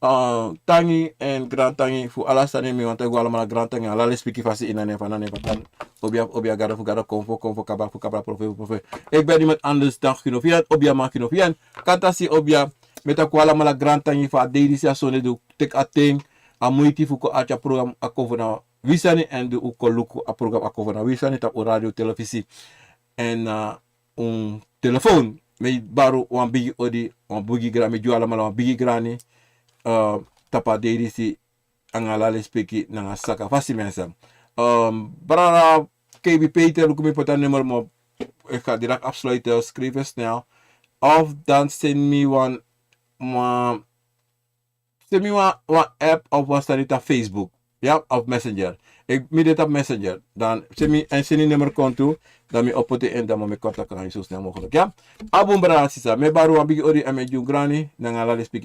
uh, tangi en grantangi fu ala sani mi wanta go alamala grantangi, ala lespeki fasi ini a nen fu a nen fu a Tan. Obia, obia gado fu gado, konfo, konfo, kabra fu kabra, profe fu profe. Ik ben niemand anders dan Gino Fian, obia man Gino Fian. Kanta si obia, mi e taki un alamala grantangi fu a dei disi a sonde di un teki a ten, a muiti fu kon arki a program Akovo na Wi Sani, èn di un kon luku a program Akovo na Wi Sani tapu un radio, telefisi èn uh, un telefoon. Mi e bari un wan bigi odi, wan bigi grani, mi e gi un alamala wan bigi grani, uh, tapu a dei disi, anga ala lespeki nanga saka fasi mensen. Um, brada K B Peter, luku mi poti a nummer, maar ik ga direct afsluiten, schrijf het snel. Of dan send mi wan, wan, send mi wan, wan app of wan sani tapu Facebook. Ja, of Messenger. Ik mi dit op Messenger. Dan send mi en send mi nummer konto. Dan mi opo te en dan mi contact kan zo snel mogelijk. Ja. A bun brada sisa. Mi e bari un wan bigi odi èn mi e gi un grani. Nanga ala lespeki.